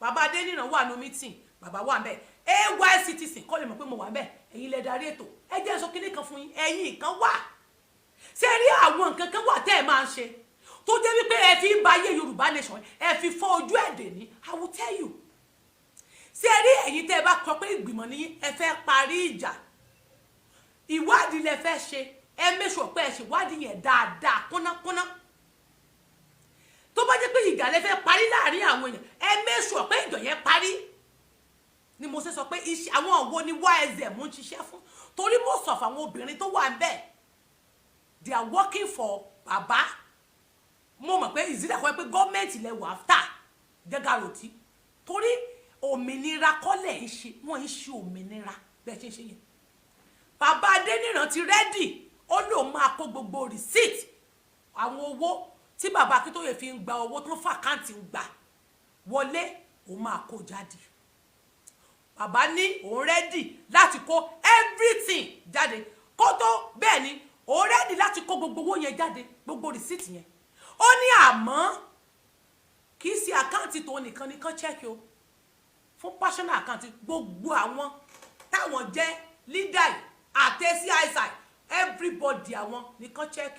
Bàbá Adéníran wà nínú meeting, bàbá wà ńbẹ̀. AY citizen kọ́ lè mọ̀ pé mo wà ńbẹ̀. Ẹ̀yin lẹ darí ètò. Ẹ jẹ́ sọ kíní kan fún yín. Ẹ̀yin kan wà, ṣé rí àwọn nǹkan kan wà tẹ́ ẹ máa ń ṣe tó jẹ́ wípé ẹ fi ń ba ayé Yorùbá nation, ẹ fi fọ́ ojú ẹ̀dẹ̀ ní. I will tell you. Ṣé rí ẹ̀yin tẹ́ ẹ bá kọ pé ìgbìmọ̀ ní, ẹ fẹ́ parí ìjà, ìwádìí lẹ fẹ́ ṣe, ẹ make sure pé ẹ ṣèwádìí yẹn dáadáa, kúnnákúnná. Tó bá jẹ́ pé ìjà lẹ fẹ́ parí láàrin àwọn èèyàn, ẹ make sure pé ìjà yẹn parí. Ni mo ṣe sọ pé iṣẹ́ àwọn wo ni YSM ń ṣiṣẹ́ fún? Torí most of àwọn obìnrin tó wà ń bẹ̀, they are working for bàbá. Mo mọ̀ pé ìzílẹ̀ kọ́ pé gọ́ọ̀mẹ̀ntì lẹ wà after jẹ́gàròtì, torí òmìnira kọ́lẹ̀ ń ṣe, wọ́n ń ṣe òmìnira bẹ́ẹ̀ ṣe ń ṣe yẹn. Bàbá Adéníran ti ready, ó lóun máa kó gbogbo receipt àwọn owó tí bàbá Akíntóyè fi ń gba owó tó ń f'account ń gbà wọlé, òun máa kó jáde. Bàbá ní òun ready láti kó everything jáde kó tó. Bẹ́ẹ̀ ni, òun ready láti kó gbogbo owó yẹn jáde, gbogbo receipt yẹn. Ó ní àmọ́ kì í ṣe account tó nìkan nìkan check o, fún personal account gbogbo àwọn táwọn jẹ́ leader yìí àti CISI, everybody, àwọn nìkan check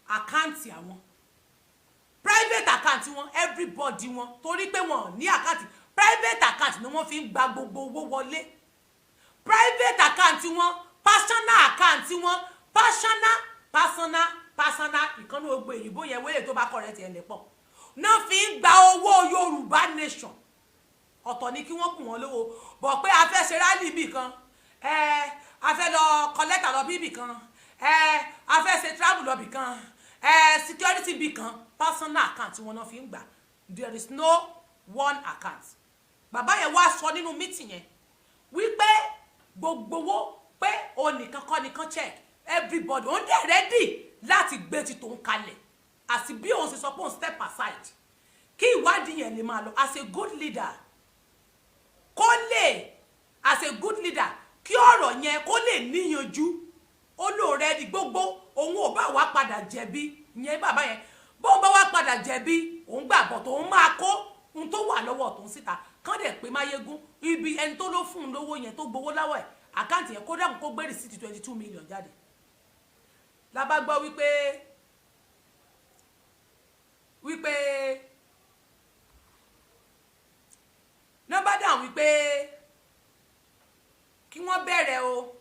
account, àwọn private account wọn, everybody wọn, torí pé wọn ò ní account. Private account ni wọ́n fi ń gba gbogbo owó wọlé. Private account wọn, personal account wọn, personal, personal, personal. Ìkànnì gbogbo èyìnbó yẹn wẹ́lẹ̀ tó bá correct ẹ̀ lẹ́pọ̀ náà fi ń gba owó Yorùbá nation. Ọ̀tọ̀ ni kí wọ́n kù wọ́n lówó bọ̀ pé a fẹ́ ṣe rally bì kan, ẹ a fẹ́ lọ kọ́lẹ́tà lọ bíbì kan, ẹ a fẹ́ ṣe travel lọ bì kan, ẹ security bì kan, personal account wọn náà fi ń gbà. There is no one account. Bàbá yẹn wá sọ nínú meeting yẹn wípé gbogbo owó pé òun nìkan kọ́ nìkan check, everybody. Òun dẹ̀ ready láti gbé ti tòun kalẹ̀, àti bí òun ṣe sọ pé òun step aside kí ìwádìí yẹn lè máa lọ. As a good leader, kó lè, as a good leader, kí ọ̀rọ̀ yẹn kó lè níyanjú, ó lóun ready. Gbogbo òun ò bá wá padà jẹ̀bi yẹn, bàbá yẹn, bóun bá wá padà jẹ̀bi, òun gbàgbọ́ tóun máa kó. Ohun tó wà lọ́wọ́ tó ń síta kán dẹ̀ pé Máyégún, ibi ẹni tó ló fún un lówó yẹn, tó gbowó láwọ̀ ẹ̀, account yẹn, kó dáhùn, kó gbé receipt 22 million jáde. La bá gbọ́ wípé nọ́mbà dáhùn wípé kí wọ́n bẹ̀rẹ̀ o,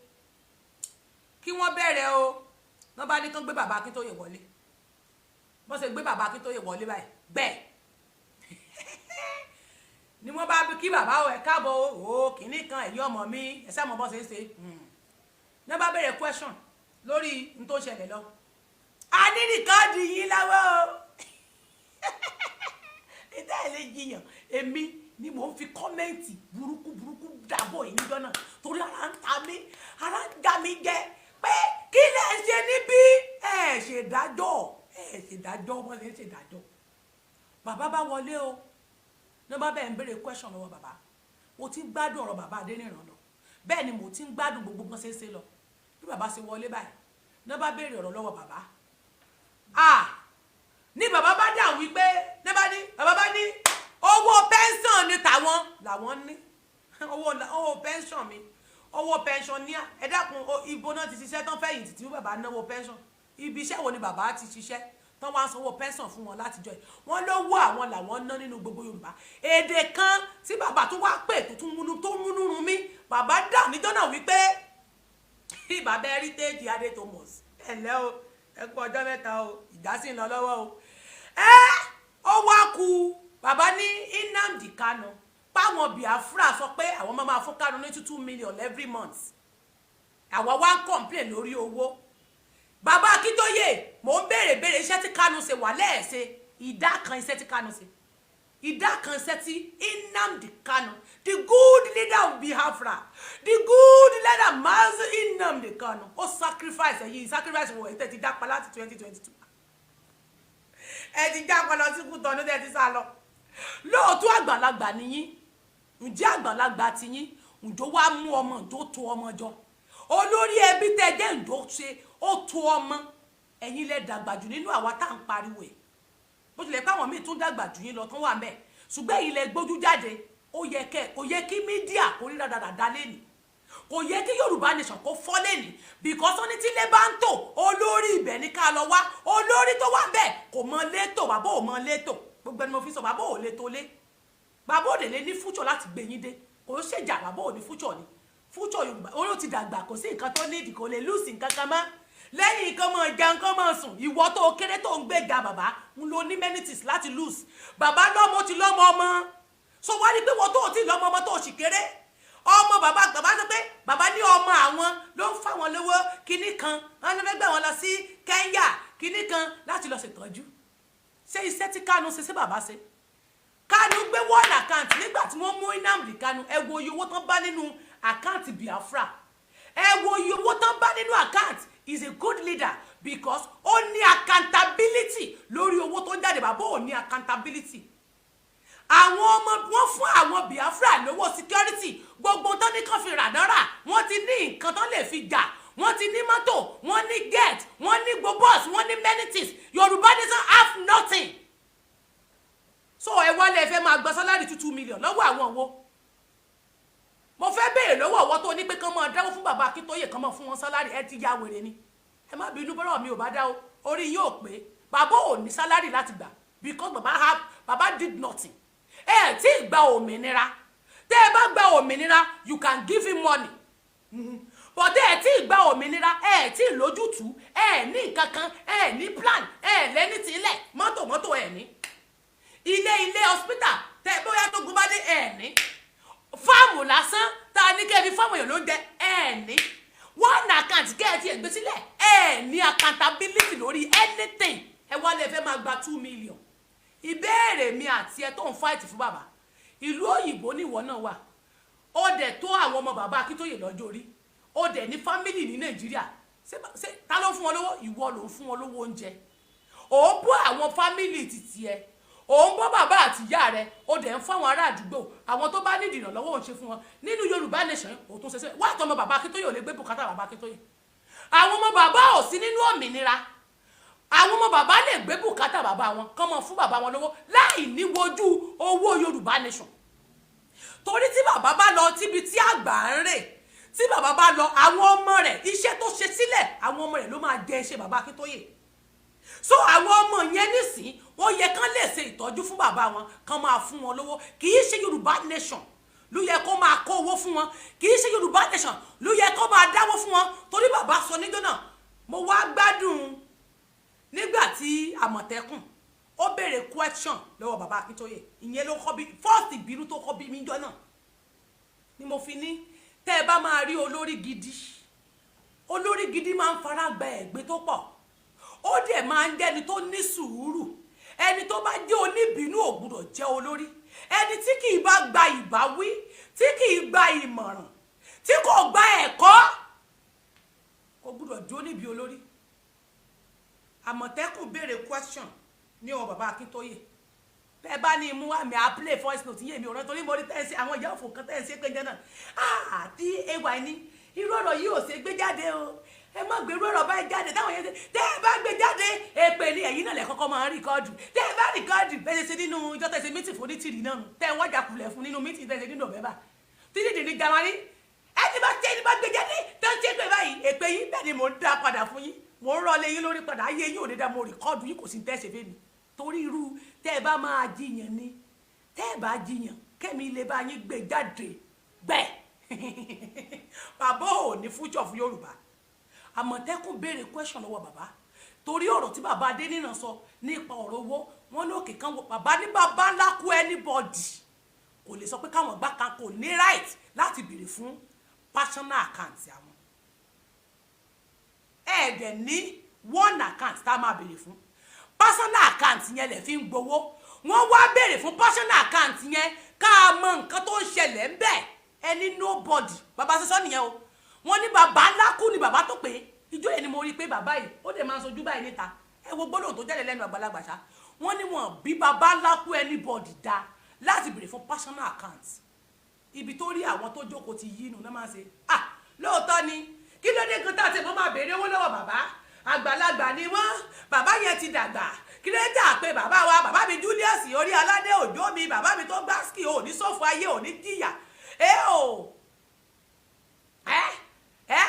kí wọ́n bẹ̀rẹ̀ o. Nọ́mbà ní kán gbé bàbá Akíntóyè wọlé. Bọ́n ṣe gbé bàbá Akíntóyè wọlé báyìí, bẹ́ẹ̀ ni wọ́n bá kí bàbá o, ẹ̀ káàbọ̀ o, kìíní kan, ẹ̀yin ọmọ mi, ẹ̀ sá mọ̀ bọ́n ṣe ń ṣe. Ní wọ́n bá bẹ̀rẹ̀ question lórí n tó ṣẹlẹ̀ lọ. A ní record yín láwọ́ o, ìdá ẹ̀ lè jiyàn. Èmi ni mò ń fi comment burúkú burúkú dàbọ̀ yìí níjọ́ náà, torí ara ń ta mí, ara ń já mi jẹ pé kí lẹ̀ ń ṣe níbí? Ẹ̀ ṣèdájọ́, ẹ̀ ṣèdájọ́, wọ́n ṣe ń ṣèdájọ́. Bàbá bá wọlé o, ní bá bẹ́ẹ̀ ń béèrè question lọ́wọ́ bàbá. Mo ti ń gbádùn ọ̀rọ̀ bàbá Adéníran lọ, bẹ́ẹ̀ ni mo ti ń gbádùn gbogbo bọ́n ṣe ń ṣe lọ. Bí bàbá ṣe wọlé báyìí, ní bá béèrè ọ̀rọ̀ lọ́wọ́ bàbá, ah, ní bàbá bá dà wípé ní bá ní bàbá bá ní owó pension ni tàwọn làwọn ní owó pension mi, owó pension ní. Ẹ dákun, ibo náà ti ṣiṣẹ́ tán fẹ̀yìntì tí bàbá náwó pension? Ibi iṣẹ́ wo ni bàbá ti ṣiṣẹ́ tán wá ń sanwó pension fún wọn látijọ́ yìí? Wọ́n lówó àwọn làwọn ná nínú gbogbo Yorùbá. Èdè kan tí bàbá tó wá pè tó tún múnú, tó múnú run mí, bàbá dà níjọ́ náà wípé bàbá Heritage Adé Thomas, ẹ ǹlẹ́ o, ẹ kú ọjọ́ mẹ́ta o, ìjà sì ń lọ lọ́wọ́ o. Ẹ ó wá ku bàbá ní Nnamdi Kanu, páwọn Biafra sọ pé àwọn máa fún Kanu ní 2 million every month, àwa wá ń complain lórí owó. Bàbá Akíntóyè, mò ń béèrè béèrè iṣẹ́ tí Kanu ṣe wà lẹ́ẹ̀ṣẹ̀, ìdá kan iṣẹ́ tí Kanu ṣe, ìdá kan iṣẹ́ tí Nnamdi Kanu, the good leader of Biafra, the good leader, Mazi Nnamdi Kanu, ó sacrifice. Ẹ̀yìn sacrifice wọ̀ ẹ̀ tẹ́ ti jápa láti 2022, ẹ ti jápa lọ sí Kútọ́nù, tẹ́ ti sá lọ. Lóòótọ́ àgbàlagbà nìyí, ǹjẹ́ àgbàlagbà ti yín, ǹjọ́ wá mú ọmọ, ǹjọ́ tó ọmọ jọ? Olórí ẹbí tẹ́ jẹ́, ǹjọ́ ṣe ó tó ọmọ? Ẹ̀yin lẹ dàgbà jù nínú àwa tá à ń pariwo ẹ̀, bó tilẹ̀ pé àwọn míì tún dàgbà jù yín lọ tán wà mẹ́, ṣùgbọ́n ẹ̀yin lẹ gbójú jáde. Ó yẹ kẹ́, kò yẹ kí media kó rí dáadáa lẹ́nìí, kò yẹ kí Yorùbá Nation kó fọ́ lẹ́nìí, because ó ní tí ilé bá ń tò, olórí ibẹ̀ ní ká lọ wá. Olórí tó wà bẹ́ẹ̀ kò mọ létò, bàbá ò mọ létò. Gbogbo ẹni mo fi sọ, bàbá ò lè tó lé, bàbá ò lè lè ní future láti gbé yín dé. Kò ń ṣèjà, bàbá ò ní future ni future Yorùbá. Ó ti dàgbà, kò sí nǹkan tó nídìí, kò lè lose nǹkan kan mọ́ lẹ́yìn nǹkan mọ̀ jẹun, nǹkan mọ̀ sùn. Ìwọ tó kéré tó ń gbèjà bàbá ń lo ní many things láti lose. Bàbá lọ́mọ, ti lọ́mọ ọmọ, so wá rí pé wọ́n tó ti lọ́mọ ọmọ tó sì kéré ọmọ bàbá. Bàbá sọ pé bàbá ní ọmọ àwọn ló ń fáwọn lówó kinní kan, wọn ló fẹ́ gbé wọn lọ sí Kenya kinní kan láti lọ ṣètọ́jú. Ṣé iṣẹ́ tí Kanu ṣe, sí bàbá ṣe? Kanu gbé one account nígbà tí wọ́n mú Nnamdi Kanu. Ẹ wo iye owó tán bá nínú account Biafra, ẹ wo iye owó tán bá nínú account. Is a good leader because ó ní accountability lórí owó tó ń jáde. Bàbá ò ní accountability. Àwọn ọmọ wọn fún àwọn Biafra lówó security, gbogbo tán ní kàn fi rà náírà. Wọ́n ti ní nǹkan tán lè fi jà, wọ́n ti ní mọ́tò, wọ́n ní jet, wọ́n ní gbogbo bus, wọ́n ní many things. Yorùbá Nation have nothing. So ẹ wálé, ẹ fẹ́ máa gba salary 2 million lọ́wọ́ àwọn wo? Mo fẹ́ béèrè lọ́wọ́ ọ̀wọ́ tó ní pé kán máa dáwọ́ fún bàbá Akíntóyè, kán máa fún wọn salary. Ẹ ti ya wèrè ni. Ẹ má bínú bọ́rọ̀ mi ò bá dá o, orí yóò pé bàbá ò ní salary láti gbà, because bàbá have, bàbá did nothing. Ẹ tí ì gba òmìnira. Tẹ́ ẹ bá gba òmìnira, you can give him money, but ẹ tí ì gba òmìnira, ẹ tí ì lójútùú, ẹ ní nǹkan kan, ẹ ní plan, ẹ lẹ́ni tí ilẹ̀ mọ́tò mọ́tò, ẹ ní ilé ilé, hospital tẹ bóyá tó gun bá dé, ẹ ní farm lásán tá a ní kẹ́ ẹ fi fáwọn èèyàn ló ń jẹ, ẹ ní one account kẹ́ ẹ ti ẹ̀ gbé sílẹ̀, ẹ ní accountability lórí anything. Ẹ wá lè fẹ́ máa gba 2 million. Ìbéèrè mi àti ẹ tó ń fight fún bàbá, ìlú òyìnbó níwọ náà wà, ó dẹ̀ tó àwọn ọmọ bàbá Akíntóyè lọ́jọ́ orí, ó dẹ̀ ní family ní Nàìjíríà. Ṣé ta ló fún wọn lówó? Ìwọ ló ń fún wọn lówó oúnjẹ, ò ń bọ́ àwọn family títí ẹ, ò ń bọ́ bàbá àti ìyá rẹ, ó dẹ̀ ń fún àwọn ará àdúgbò, àwọn tó bá nídìí ìrànlọ́wọ́, òun ṣe fún wọn. Nínú Yorùbá Nation, ò tún ṣe ṣe wá àtọmọ bàbá Akíntóyè ò lè gbé bùkátà bàbá Akíntóyè. Àwọn ọmọ bàbá ò sí nínú òmìnira. Àwọn ọmọ bàbá lè gbé bùkátà bàbá wọn, kán mọ fún bàbá wọn lówó láì ní wojú owó Yorùbá Nation. Torí tí bàbá bá lọ tíbi tí àgbà ń rè, tí bàbá bá lọ, àwọn ọmọ rẹ̀, iṣẹ́ tó ṣe sílẹ̀, àwọn ọmọ rẹ̀ ló máa jẹ iṣẹ́ bàbá Akíntóyè. So àwọn ọmọ yẹn nísìn, ó yẹ kán lè ṣe ìtọ́jú fún bàbá wọn, kán máa fún wọn lówó. Kì í ṣe Yorùbá Nation ló yẹ kó máa kó owó fún wọn, kì í ṣe Yorùbá Nation ló yẹ kó máa dáwó fún wọn. Torí bàbá sọ níjọ́ náà, mo wá gbádùn nígbà tí Àmọ̀tẹ́kùn ó béèrè question lọ́wọ́ bàbá Akíntóyè. Ìyẹn ló kọ́ bí first ìbínú tó kọ́ bí mi jọ náà ni mo fi ní, tẹ́ ẹ bá máa rí olórí gidi, olórí gidi máa ń fara gba ẹ̀gbin tó pọ̀, ó dẹ̀ máa ń jẹ́ni tó ní sùúrù. Ẹni tó bá jẹ́ oníbínú ò gbúdọ̀ jẹ́ olórí. Ẹni tí kì í bá gba ìbáwí, tí kì í gba ìmọ̀ràn, tí kò gba ẹ̀kọ́, kò gbúdọ̀ jó níbi olórí. Àmọ̀tẹ́kùn béèrè question ní ọwọ́ bàbá Akíntóyè. Bẹ́ẹ̀ bá ní mú àmì à play voice note yé mi ò rán, torí mo rí tẹ́ǹsì àwọn ìyá òfò kan tẹ́ǹsì pé jẹ́ náà àti ay ní irú ọ̀rọ̀ yìí ò ṣe gbé jáde o, ẹ má gbé irú ọ̀rọ̀ báyìí jáde. Táwọn yẹn ṣe, tẹ́ ẹ bá gbé jáde, èpè ni. Ẹ̀yin náà lẹ kọ́kọ́ máa ń record. Tẹ́ ẹ bá record bẹ́ẹ̀ ṣe nínú ìjọ tẹ́ ṣe meeting fún onítìrì náà nù, tẹ́ ẹ wọ́jà kulẹ̀ fún nínú meeting tẹ́ ṣe nínú November títí dì ní January. Ẹ ti bá tẹ́ ẹni bá gbé jáde tó ń ṣe pé báyìí, èpè yín bẹ́ẹ̀ ni mò ń dá padà fún yín, mò ń rọ́ lé yín lórí padà. Ayé yín ò ní dá. Mo record yín, kò sí tẹ́ ṣe fẹ́ mi. Torí irú tẹ́ ẹ bá máa jiyàn ni, tẹ́ ẹ bá jiyàn, kẹ́mi lè bá yín gbé jáde gbẹ́. Bàbá ò ní future fún Yorùbá. Àmọ̀tẹ́kùn béèrè question lọ́wọ́ bàbá torí ọ̀rọ̀ tí bàbá Adéníran sọ nípa ọ̀rọ̀ owó wọn lókè kan wọ. Bàbá ní bàbá ńlá kú, anybody kò lè sọ pé káwọn gbá kan kò ní right láti béèrè fún personal account àwọn. Ẹ̀ẹ́dẹ̀ ní one account tá a máa béèrè fún personal account yẹn lè fi ń gbowó. Wọ́n wá béèrè fún personal account yẹn ká a mọ nǹkan tó ń ṣẹlẹ̀ ń bẹ̀. Ẹni nobody, bàbá sísọ nìyẹn o. Wọ́n ní bàbá ńlá kú ni bàbá tó pé ìjọ yẹn ni mo rí i pé bàbá yìí, ó dẹ̀ máa ń sojú báyìí níta. Ẹ wo gbólóhùn tó jáde lẹ́nu àgbàlagbà ṣá. Wọ́n ní wọn bí bàbá ńlá kú anybody dá láti béèrè fún personal account. Ibi tó rí àwọn tó jókòó ti yí inú náà máa ṣe. Ah, lóòótọ́ ni. Kí ló dé kan tá a ti mọ́ máa béèrè owó lọ́wọ́ bàbá? Àgbàlagbà ni wọ́n, bàbá yẹn ti dàgbà. Kí ló dé pé bàbá wa, bàbá mi Julius orí aládé òjò mi, bàbá mi tó gbásíkì, ò ní sófo ayé, ò ní jìyà ẹ o ẹ ẹ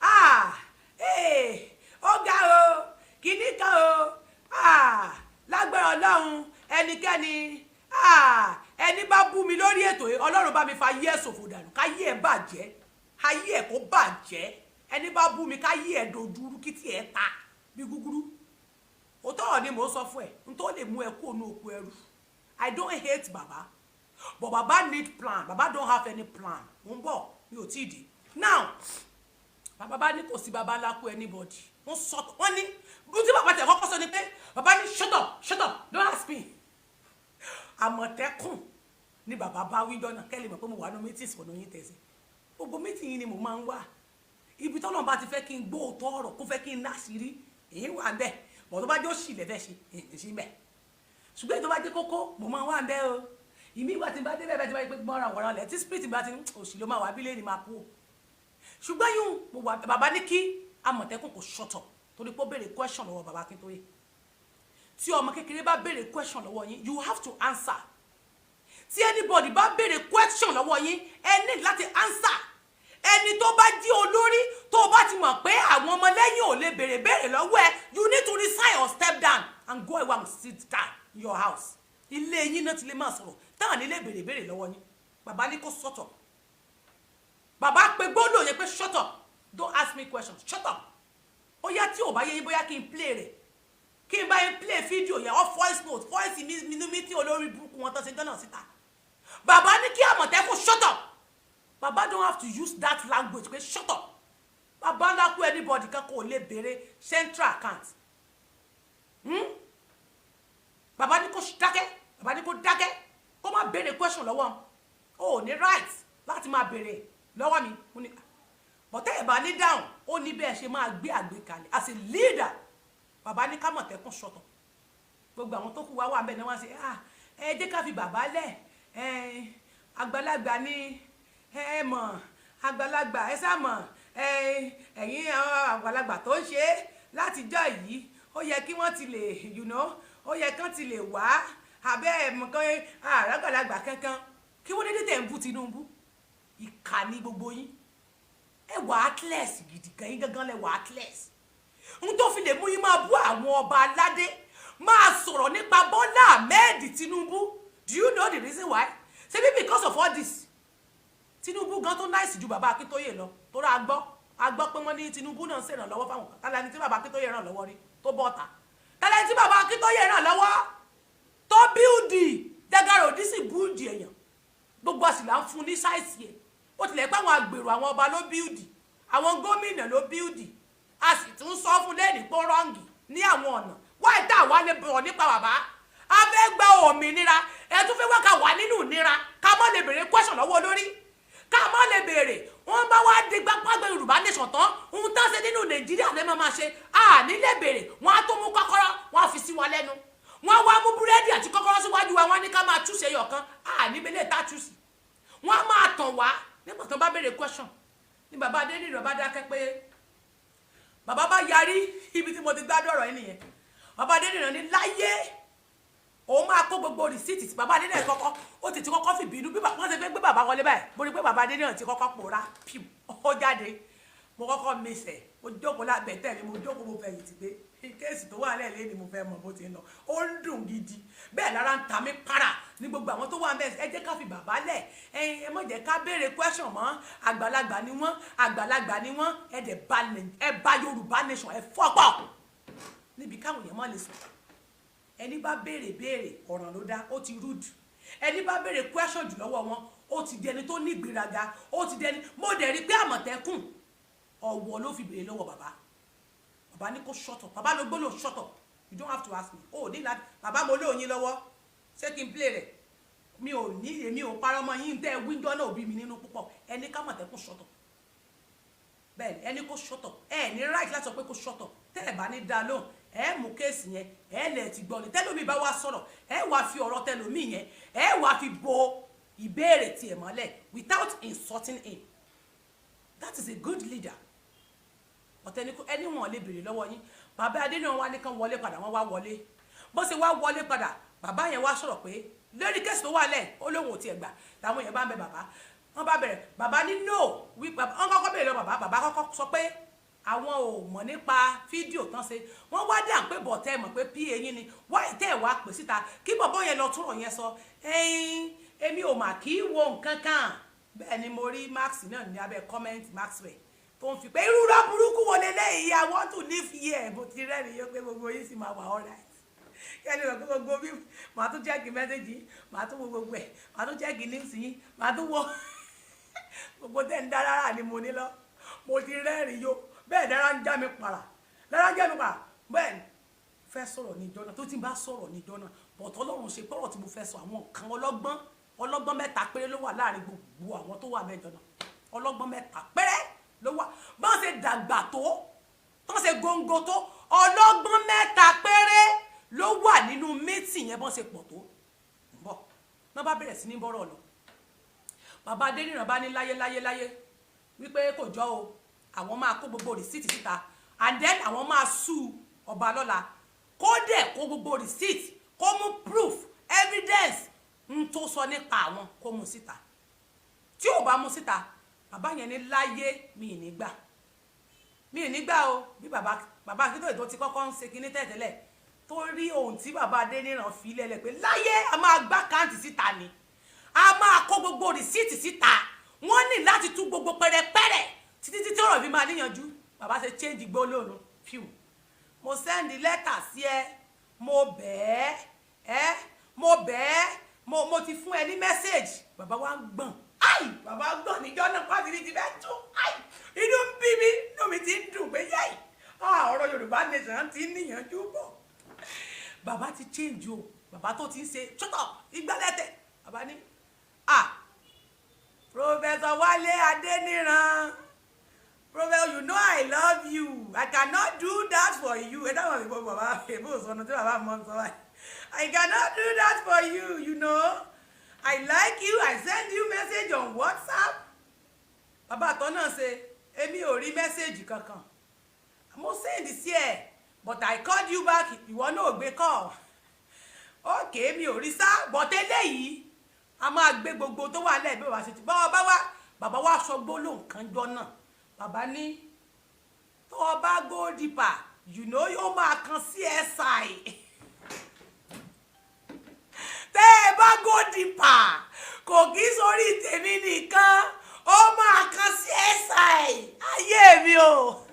ah ẹ ó ga o, kìíní kan o. Ah, lágbára Ọlọ́run, ẹnikẹ́ni, ah, ẹni bá bú mi lórí ètò yìí, Ọlọ́run bá mi fa ayé ẹ̀ ṣòfò dànù, káyé ẹ̀ bàjẹ́, ayé ẹ̀ kó bàjẹ́. Ẹni bá bú mi, káyé ẹ̀ dojúrú, kí tiẹ̀ ta bí gúgúrú. Òótọ́ ọ̀rọ̀ ni mò ń sọ fún ẹ, n tó lè mú ẹ kó onú oko ẹrú. I don't hate baba, but baba need plan. Baba don't have any plan. Mo ń bọ̀, mi ò tí ì dé. Now, bàbá bá ní kò sí baba ńlá kú anybody. Wọ́n sọ, wọ́n ní bí tí bàbá tẹ̀ kọ́kọ́ sọ ni pé bàbá ní, "Shut up, shut up, don't ask me." Àmọ̀tẹ́kùn ní bàbá bá wí jọ́nà. Kẹ́lẹ́ mọ̀ pé mo wà ní meetings ọ̀nà yín tẹ̀sí. Gbogbo meeting yìí ni mo máa ń wà. Ibi tọ́lọ́run bá ti fẹ́ kí n gbọ́ òótọ́ ọ̀rọ̀, kó fẹ́ kí n láṣìírí, èyí wà ń bẹ̀. Bọ̀ tó bá jẹ́ òṣì lẹ́fẹ̀ ṣe, èyí sí bẹ̀. Ṣùgbọ́n èyí tó bá jẹ́ kókó, mo máa wà ń bẹ̀ o. Ìmí ìwà tí n bá dé bẹ́ẹ̀, tí bá yẹ pé mọ́ra wọ̀rọ̀ lẹ̀, tí spirit bá ti ń òṣì ló máa wà bí lẹ́ni máa kú o. Ṣùgbọ́n yún mo wà, bàbá ní kí Àmọ̀tẹ́kùn kò shut up torí pé ó béèrè question lọ́wọ́ bàbá Akíntóyè. Tí ọmọ kékeré bá béèrè question lọ́wọ́ yín, you have to answer. Tí anybody bá béèrè question lọ́wọ́ yín, ẹ ní láti answer. Ẹni tó bá jí olórí, tó bá ti mọ̀ pé àwọn ọmọlẹ́yìn ò lè béèrè béèrè lọ́wọ́ ẹ, you need to resign or step down and go away and sit down in your house. Ilé yín náà ti lè máa sọ̀rọ̀ táwọn nílé béèrè béèrè lọ́wọ́ yín. Bàbá ní kó shut up. Bàbá pe gbólóhùn yẹn pé, "Shut up, don't ask me questions, shut up." Ó yá, tí ò bá yé yín, bóyá kí n play rẹ̀, kí n bá yín play fídíò yẹn or voice note, voice mi ní mi tí olórí burúkú wọn tán ṣe jọ́nà síta. Bàbá ní kí Àmọ̀tẹ́kùn shut up. Bàbá don't have to use that language pé shut up. Bàbá ńlá kú anybody kan kò lè béèrè central account. Bàbá ní kó dákẹ́, bàbá ní kó dákẹ́, kó má béèrè question lọ́wọ́. O ò ní right láti máa béèrè lọ́wọ́ mi. Mo ní bọ̀tẹ́ ẹ̀ bá ní dáhùn, ó ní bẹ́ẹ̀ ṣe máa gbé àgbékalẹ̀ as a leader. Bàbá ní kámọ̀tẹ́kùn shut up. Gbogbo àwọn tó kù wá wà bẹ́ẹ̀ ni wọ́n ṣe, ah, ẹ jẹ́ ká fi bàbá lẹ̀, ẹ àgbàlagbà ni, ẹ mọ̀ àgbàlagbà, ẹ sá mọ̀ ẹ, ẹ̀yin àwọn àgbàlagbà tó ń ṣe é látijọ́ yìí. Ó yẹ kí wọ́n ti lè ó yẹ kán ti lè wá abẹ́ ẹ̀mọ̀kan àràgbàlagbà kankan. Kí wọ́n dédé tẹ̀ ń bú Tinubu? Ìkà ní gbogbo yín. Ẹ wà heartless gidi gan. Yín gangan lẹ wà heartless. N tó fi lè mú yín máa bú àwọn ọba aládé, máa sọ̀rọ̀ nípa Bọ́lá Ahmed Tinubu, do you know the reason why? Ṣebí because of all this. Tinubu gan tó nice ju bàbá Akíntóyè lọ, tó rà gbọ́, a gbọ́ pé wọ́n ní Tinubu náà ń ṣèrànlọ́wọ́ fáwọn kan. Tálẹ́ni tí bàbá Akíntóyè ràn lọ́wọ́ rí tó bọ́ta? Tálẹ́ni tí bàbá Akíntóyè ràn lọ́wọ́ tó build? Jagara òdì sì build èèyàn, gbogbo àsìlá ń fún ní size ẹ̀. Ó tilẹ̀ pé àwọn àgbèrò, àwọn ọba ló build, àwọn gómìnà ló build. A sì tún sọ fún lẹ́ẹ̀ni pé wrong ní àwọn ọ̀nà wáyé tá àwa lè bọ̀ nípa bàbá. A fẹ́ gba òmìnira, ẹ tún fẹ́ wá ká wà nínú ìnira, ká má lè béèrè question lọ́wọ́ olórí, ká má lè béèrè. Wọ́n bá wá dé gbàgbé Yorùbá nation tán, ohun tá a ṣe nínú Nàìjíríà lẹ́ máa ṣe. A ní lè béèrè. Wọ́n á tó mú kọ́kọ́rọ́, wọ́n á fi sí wa lẹ́nu, wọ́n á wá mú búrẹ́dì àti kọ́kọ́rọ́ síwájú wa, wọ́n á ní ká máa túṣe yọ̀kan. A ní bẹ́lẹ̀ tá a túṣì. Wọ́n á máa tàn wá nígbà tó bá béèrè question. Ní bàbá Adéníran bá dákẹ́ pé bàbá bá yarí. Ibi tí mo ti gbádùn ọ̀rọ̀ yìí nìyẹn. Bàbá Adéníran ní láyé, òun máa kó gbogbo receipt tí bàbá Adéníran kọ́kọ́, ó ti ti kọ́kọ́ fi bínú. Bí wọ́n ṣe fẹ́ gbé bàbá wọlé báyìí, mo rí pé bàbá Adéníran ti kọ́kọ́ pòórá píù, ó jáde. Mo kọ́kọ́ mísẹ̀, mo jókòó lábẹ́ tẹ̀lé, mo jókòó, mo fẹ̀yìntì pé case tó wà lẹ́ẹ̀lẹ́ ni mo fẹ́ mọ̀ bó ti ń lọ. Ó ń dùn gidi bẹ́ẹ̀, lára ń ta mí para ní gbogbo àwọn tó wà bẹ́ẹ̀. Ẹ jẹ́ ká fi bàbá lẹ̀, ẹ má jẹ́ ká béèrè question mọ́. Àgbàlagbà ni wọ́n, àgbàlagbà ni wọ́n. Ẹ dẹ̀ bá ẹ bá Yorùbá nation, ẹ fọ́pọ̀ níbi káwọn èèyàn má lè sọ. Ẹni bá béèrè béèrè, ọ̀ràn ló dá, ó ti rude. Ẹni bá béèrè question jù lọ́wọ́ wọn, ó ti di ẹni tó ní ìgbéraga, ó ti di ẹni. Mo dẹ̀ rí pé Àmọ̀tẹ́kùn, ọ̀wọ̀ ló fi béèrè lọ́wọ́ bàbá. Bàbá ní kó shut up. Bàbá ló gbólóhùn "Shut up, you don't have to ask me." Ó ní láti bàbá mo lóyún lọ́wọ́. Ṣé kí n play rẹ̀? Mi ò ní, èmi ò parọ́ mọ́ yín. Tẹ́ wíjọ́ náà bí mi nínú púpọ̀. Ẹni kámọ̀tẹ́kùn shut up, bẹ́ẹ̀ ni ẹni kó shut up. Ẹ ní right láti sọ pé kó shut up. Tẹ́ ẹ bá ní dá lóhùn, ẹ mú case yẹn, ẹ lẹ̀ ti gbọ́ ni. Tẹ́lómi bá wá sọ̀rọ̀, ẹ wá fi ọ̀rọ̀ tẹ́lómi yẹn, ẹ wá fi bo ìbéèrè tiẹ̀ mọ́lẹ̀ without insulting him. That is a good leader. Ọ̀tẹ́ni ẹni wọn lè béèrè lọ́wọ́ yín. Bàbá Adéníran wá ní kán wọlé padà. Wọ́n wá wọlé. Bó ṣe wá wọlé padà, bàbá yẹn wá sọ̀rọ̀ pé lórí case tó wà lẹ̀, ó lóun ò tiẹ̀ gbà. Làwọn yẹn bá ń bẹ bàbá, wọ́n bá bẹ̀rẹ̀. Bàbá ní no wí. Wọ́n kọ́kọ́ béèrè lọ bàbá. Bàbá kọ́kọ́ sọ pé àwọn ò mọ̀ nípa fídíò tán ṣe. Wọ́n wá dà pé bọ̀tẹ́ mọ̀ pé pa yín ni wáyé tẹ́ ẹ̀ wá pè síta kí bọ̀bọ́ yẹn lọ túrọ̀ yẹn sọ. Ẹ̀yin, èmi ò mà kí wo nǹkan kan. Bẹ́ẹ̀ ni mo rí Max náà ní abẹ́ comment, Maxwell tó ń fi pé irú rọ burúkú wo leléyìí? I want to live here. Mo ti rẹ́rìí yó pé gbogbo yín sì máa wà alright. Kẹ́ni rẹ̀ pé gbogbo bí màá tún check message, màá tún wo gbogbo ẹ̀, màá tún check news yín, màá tún wo gbogbo tẹ́ ń dá rárá ni mo ní lọ. Mo ti rẹ́rìí yó bẹ́ẹ̀. Dára ń já mi para, dára ń já mi para. Bẹ́ẹ̀ ni fẹ́ sọ̀rọ̀ ní ìjọ náà, tó ti bá sọ̀rọ̀ ní ìjọ náà bọ̀tọ̀ Ọlọ́run ṣe pọ̀rọ̀ tí mo fẹ́ sọ. Àwọn kan ọlọ́gbọ́n, ọlọ́gbọ́n mẹ́ta péré ló wà láàrin gbogbo àwọn tó wà mẹ́jọ náà. Ọlọ́gbọ́n mẹ́ta péré ló wà. Bọ́n ṣe dàgbà tó, tọ́n ṣe góńgó tó, ọlọ́gbọ́n mẹ́ta péré ló wà nínú meeting yẹn. Bọ́n ṣe pọ̀ tó bọ̀ wọ́n bá bẹ̀rẹ̀ sí ní bọ́rọ̀ lọ. Bàbá Adéníran bá ní láyé láyé láyé wípé kò jọ o, àwọn máa kó gbogbo receipt síta and then àwọn máa sue ọba lọ́la. Kó dẹ̀ kó gbogbo receipt, kó mú proof, evidence ń tó sọ nípa àwọn, kó mú síta. Tí ò bá mú síta, bàbá yẹn ní láyé, mi ì ní gbà, mi ì ní gbà o. Bí bàbá, bàbá Akíntóyè tó ti kọ́kọ́ ń ṣe kinní tẹ̀tẹ̀lẹ̀, tó rí ohun tí bàbá Adéníran fi lẹ́lẹ̀ pé láyé, a máa gbá káǹtì síta ni, a máa kó gbogbo receipt síta, wọ́n ní láti tú gbogbo pẹ̀rẹ̀pẹ̀rẹ̀ títí títí ọ̀rọ̀ fi máa níyanjú. Bàbá ṣe change gbólóhùn fíw. "Mo send lẹ́tà sí ẹ, mo bẹ̀ẹ́ ẹ́, mo bẹ̀ẹ́, mo ti fún ẹ ní message." Bàbá wa ń gbọ̀n. Ai, bàbá gbọ̀n níjọ́ náà, pàṣírí ti fẹ́ tú. Ai, inú ń bí mi, inú mi ti ń dùn pé yẹ́ì, ọ̀rọ̀ Yorùbá nation ti ń níyanjú bọ̀. Bàbá ti change o. Bàbá tó ti ń ṣe shut up ìgbálẹ̀tẹ̀, bàbá ní, "Ah, Professor Wálé Adéníran, Professor, you know I love you. I cannot do that for you." Ẹ dáhùn àbíkó bàbá èbó sọnù tí bàbá mọ sọ báyìí. "I cannot do that for you. You know I like you. I send you message on WhatsApp." Bàbá àtọ́ náà ṣe, "Èmi ò rí message kankan mo send sí ẹ." But I called you back, ìwọ náà ò gbé call. Okay, mi ò rí sá, but eléyìí a máa gbé gbogbo tó wà lẹ́ẹ̀bí bàbá ṣe ti báwa bá wá. Bàbá wa sọ gbólóhùn kan jọ náà, bàbá ní tó o bá go deeper, you know, yóò máa kan CSI. Tẹ́ ẹ bá go deeper, kò kí sórí tèmi nìkan, ó máa kan CSI ayé mi o.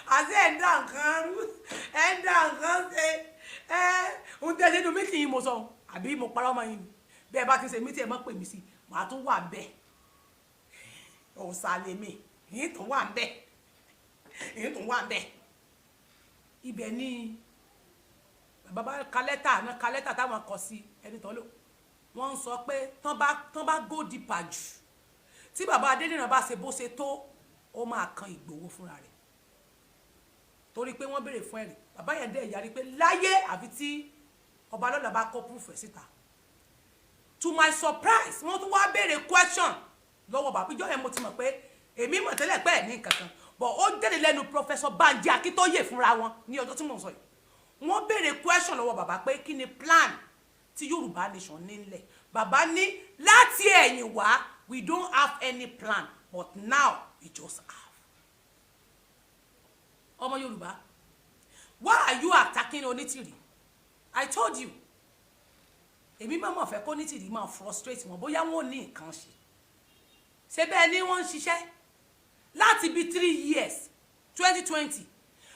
Àti ẹ̀ ń dá nǹkan rú, ẹ̀ ń dá nǹkan ṣe. Ẹ ń tẹ́ ṣe nínú meeting yìí, mo sọ àbí mo parọ́ ọmọ yìí ni? Bí ẹ bá ti ṣe meeting, ẹ má pè mí sí, màá tún wà bẹ́ẹ̀. Òòsàlẹ̀ mi yìí tún wà bẹ́ẹ̀, yìí tún wà bẹ́ẹ̀. Ibẹ̀ ni bàbá bá ka lẹ́tà náà, ka lẹ́tà táwọn kọ sí ẹni tó lò. Wọ́n ń sọ pé tán bá go deeper jù, tí bàbá Adéníran bá ṣe bó ṣe tó, ó máa kan Ìgbòho fúnra rẹ̀, torí pé wọ́n béèrè fún ẹ̀rí. Bàbá yẹn dẹ̀ yarí pé láyé, àfi tí ọba lọ́la bá kọ́ proof ẹ̀ síta. To my surprise, wọ́n tún wá béèrè question lọ́wọ́ bàbá. Ìjọ yẹn mo ti mọ̀ pé èmi mọ̀ tẹ́lẹ̀ pé ẹ̀ ní nǹkan kan, but ó jáde lẹ́nu Professor Banji Akíntóyè fúnra wọn ní ọjọ́ tí mò ń sọ yìí. Wọ́n béèrè question lọ́wọ́ bàbá pé kí ni plan tí Yorùbá Nation ní nílẹ̀. Bàbá ní láti ẹ̀yìn wá, we don't have any plan, but now we just have. Ọmọ Yorùbá, why are you attacking Onítìrì? I told you, èmi máa mọ̀ fẹ́ kó Onítìrì máa frustrate wọn, bóyá wọn ò ní nǹkan ṣe. Ṣé bẹ́ẹ̀ ni wọ́n ń ṣiṣẹ́ láti bíi 3 years, 2020.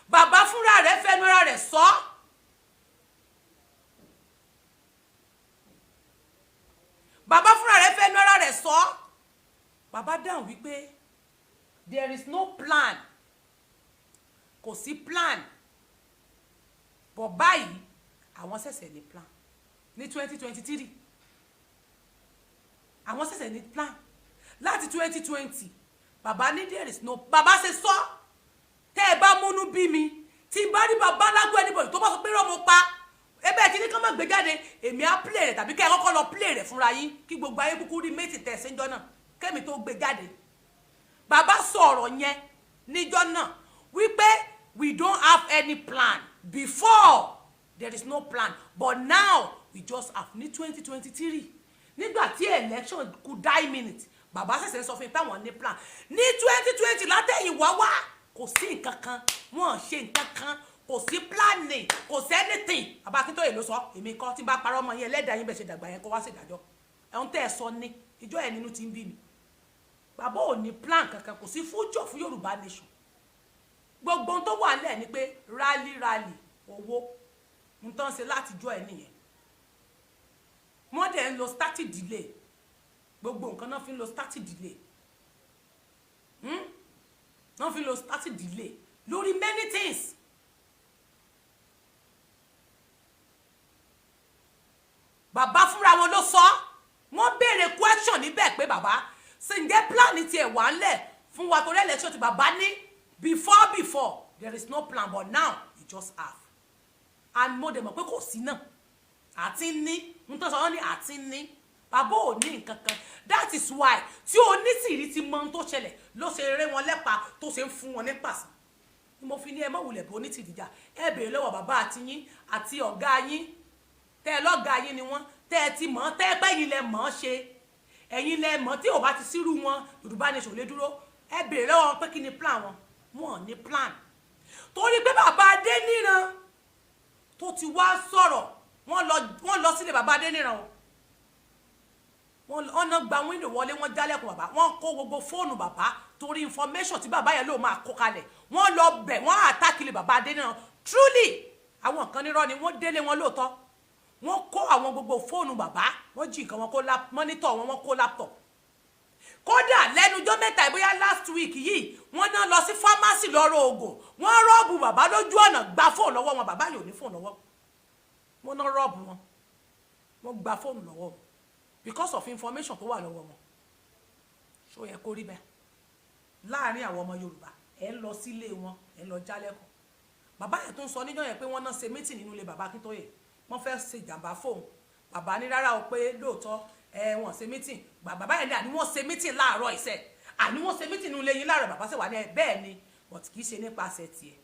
Bàbá fúnra rẹ̀ fẹnu ara rẹ̀ sọ ọ́. Bàbá fúnra rẹ̀ fẹnu ara rẹ̀ sọ. Bàbá dáhùn wípé there is no plan, kò sí plan, but báyìí àwọn ṣẹ̀ṣẹ̀ ní plan ní 2023. Àwọn ṣẹ̀ṣẹ̀ ní plan láti 2020. Bàbá ní there is no, bàbá ṣe sọ. Tẹ́ ẹ bá múnú bí mi, tí n bá rí bàbá lágbó, anybody tó bá sọ pé rọ́mọ pa ebe tí ní kán má gbé jáde, èmi á play rẹ̀, tàbí kẹ́ ẹ kọ́kọ́ lọ play rẹ̀ fúnra yín, kí gbogbo ayé kúkú rí méjì tẹ̀ ṣe ń jọ náà kẹ́mi tó gbé jáde. Bàbá sọ ọ̀rọ̀ yẹn níjọ́ náà wípé we don't have any plan before, there is no plan, but now we just have ní 2023. Nígbà tí election kù die minute, bàbá ṣẹ̀ṣẹ̀ sọ fún mi pé àwọn ní plan. Ní 2020, látẹ̀yìn wá wá, kò sí nǹkan kan, wọ́n ṣe nǹkan kan, kò sí planning, kò sí anything. Bàbá Akíntóyè ló sọ, èmi kọ́. Tí n bá parọ́ ọmọ yẹn, ẹlẹ́dàá yín bẹ̀ ṣe dàgbà yẹn kó wá ṣèdájọ́ ẹ̀hún tẹ́ ẹ sọ ní ìjọ ẹ̀. Nínú ti ń bí mi, bàbá ò ní plan kankan, kò sí future fún Yorùbá Nation. Gbogbo ohun tó wà nílẹ̀ ni pé rally, rally, owó ń tán ṣe látijọ́ ẹ̀ nìyẹn. Wọ́n dẹ̀ ń lo starting delay, gbogbo nǹkan náà fi ń lo starting delay, Náà fi ń lo starting delay lórí many things. Bàbá fúnra wọn ló sọ. Wọ́n béèrè question níbẹ̀ pé bàbá ṣe ǹjẹ́ plan tiẹ̀ wà ńlẹ̀ fún wa torí election tí bàbá ní before, there is no plan, but now you just have. And mo dẹ̀ mọ̀ pé kò sí náà àti ní n tó sọ wọ́n ní àti ní bàbá ò ní nǹkan kan. That is why tí Onítìrí ti mọ ohun tó ṣẹlẹ̀ ló ṣe eré wọn lẹ́pa, tó ṣe ń fún wọn ní pàṣẹ ni mo fi ní ẹ má wulẹ̀ bó Onítìrí jà. Ẹ béèrè lọ́wọ́ bàbá àti yín àti ọ̀gá yín, tẹ́ ẹ lọ́gàá yín ni wọ́n, tẹ́ ẹ ti mọ̀, tẹ́ ẹ pẹ́ yín lẹ mọ̀ ọ́ ṣe, ẹ̀yin lẹ mọ̀. Tí ò bá ti sírú wọn, Yorùbá Nation lè dúró. Ẹ béèrè lọ́wọ́ wọn pé kí ni plan wọn. Wọn ò ní plan, torí pé bàbá Adéníran tó ti wá sọ̀rọ̀, wọ́n lọ sílé bàbá Adéníran o. Wọ́n náà gba window wọlé, wọ́n jálẹ̀kùn bàbá, wọ́n kó gbogbo fóònù bàbá, torí information tí bàbá yẹn ló máa kó kalẹ̀. Wọ́n lọ bẹ̀, wọ́n attack ilé bàbá Adéníran. Truly, àwọn kan nírọ́ ni. Wọ́n délé wọn lóòótọ́, wọ́n kó àwọn gbogbo fóònù bàbá, wọ́n jí nǹkan wọn, kó monitor wọn, wọ́n kó laptop. Kódà lẹ́nujọ́ mẹ́ta, ìbóyá last week yìí, wọ́n náà lọ sí pharmacy lọ́rọ̀ oògùn, wọ́n rob bàbá lójú ọ̀nà, gba fóònù lọ́wọ́ wọn. Bàbá yóò ní fóònù lọ́wọ́. Wọ́n náà rob wọn, wọ́n gba fóònù lọ́wọ́ wọn because of information tó wà lọ́wọ́ wọn. Ṣó yẹ kó rí bẹ́ẹ̀ láàárín àwọn ọmọ Yorùbá? Ẹ̀ ń lọ sílé wọn, ẹ̀ ń lọ jálẹ̀kùn. Bàbá yẹn tó ń sọ níjọ́ yẹn pé wọ́n náà ṣe meeting nínú ilé bàbá Akíntóyè, wọ́n fẹ́ ṣe ìjàmbá fóun. Bàbá ní rárá o, pé lóòótọ́ ẹ wọ́n ṣe meeting. Bàbá yẹn ní àní wọ́n ṣe meeting láàárọ̀ ìṣẹ́, àní wọ́n ṣe meeting nínú ilé yín láàárọ̀. Bàbá sì wà ní ẹ bẹ́ẹ̀ ni, but kì í ṣe nípasẹ̀ tiẹ̀.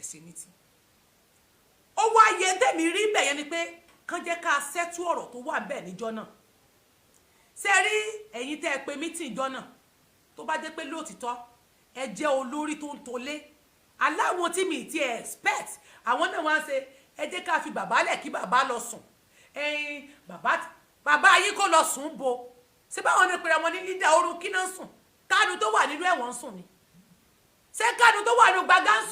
Ẹ ṣe meeting. Ó wá yẹ tẹ̀mí rí bẹ̀ yẹn ni pé kán jẹ́ ká settle ọ̀rọ̀ tó wà bẹ́ẹ̀ níjọ́ náà. Ṣe rí ẹ̀yin tẹ́ ẹ pé meeting ìjọ́ náà, tó bá jẹ́ pé lóòtítọ́ ẹ jẹ́ olórí tó ń tolé aláwọn tí mi ti expect, àwọn náà wá ń ṣe, ẹ jẹ́ ká fi bàbá lẹ̀ kí bàbá lọ sùn. Ẹ̀yin bàbá, bàbá yín kó lọ sùn bo. Ṣé báwọn ní pèrè wọn ní leader? Oorun kí náà sùn? Kánú tó wà nínú ẹ̀wọ̀n ń sùn ni? Ṣé Kánú tó wà nínú gbàgán sùn?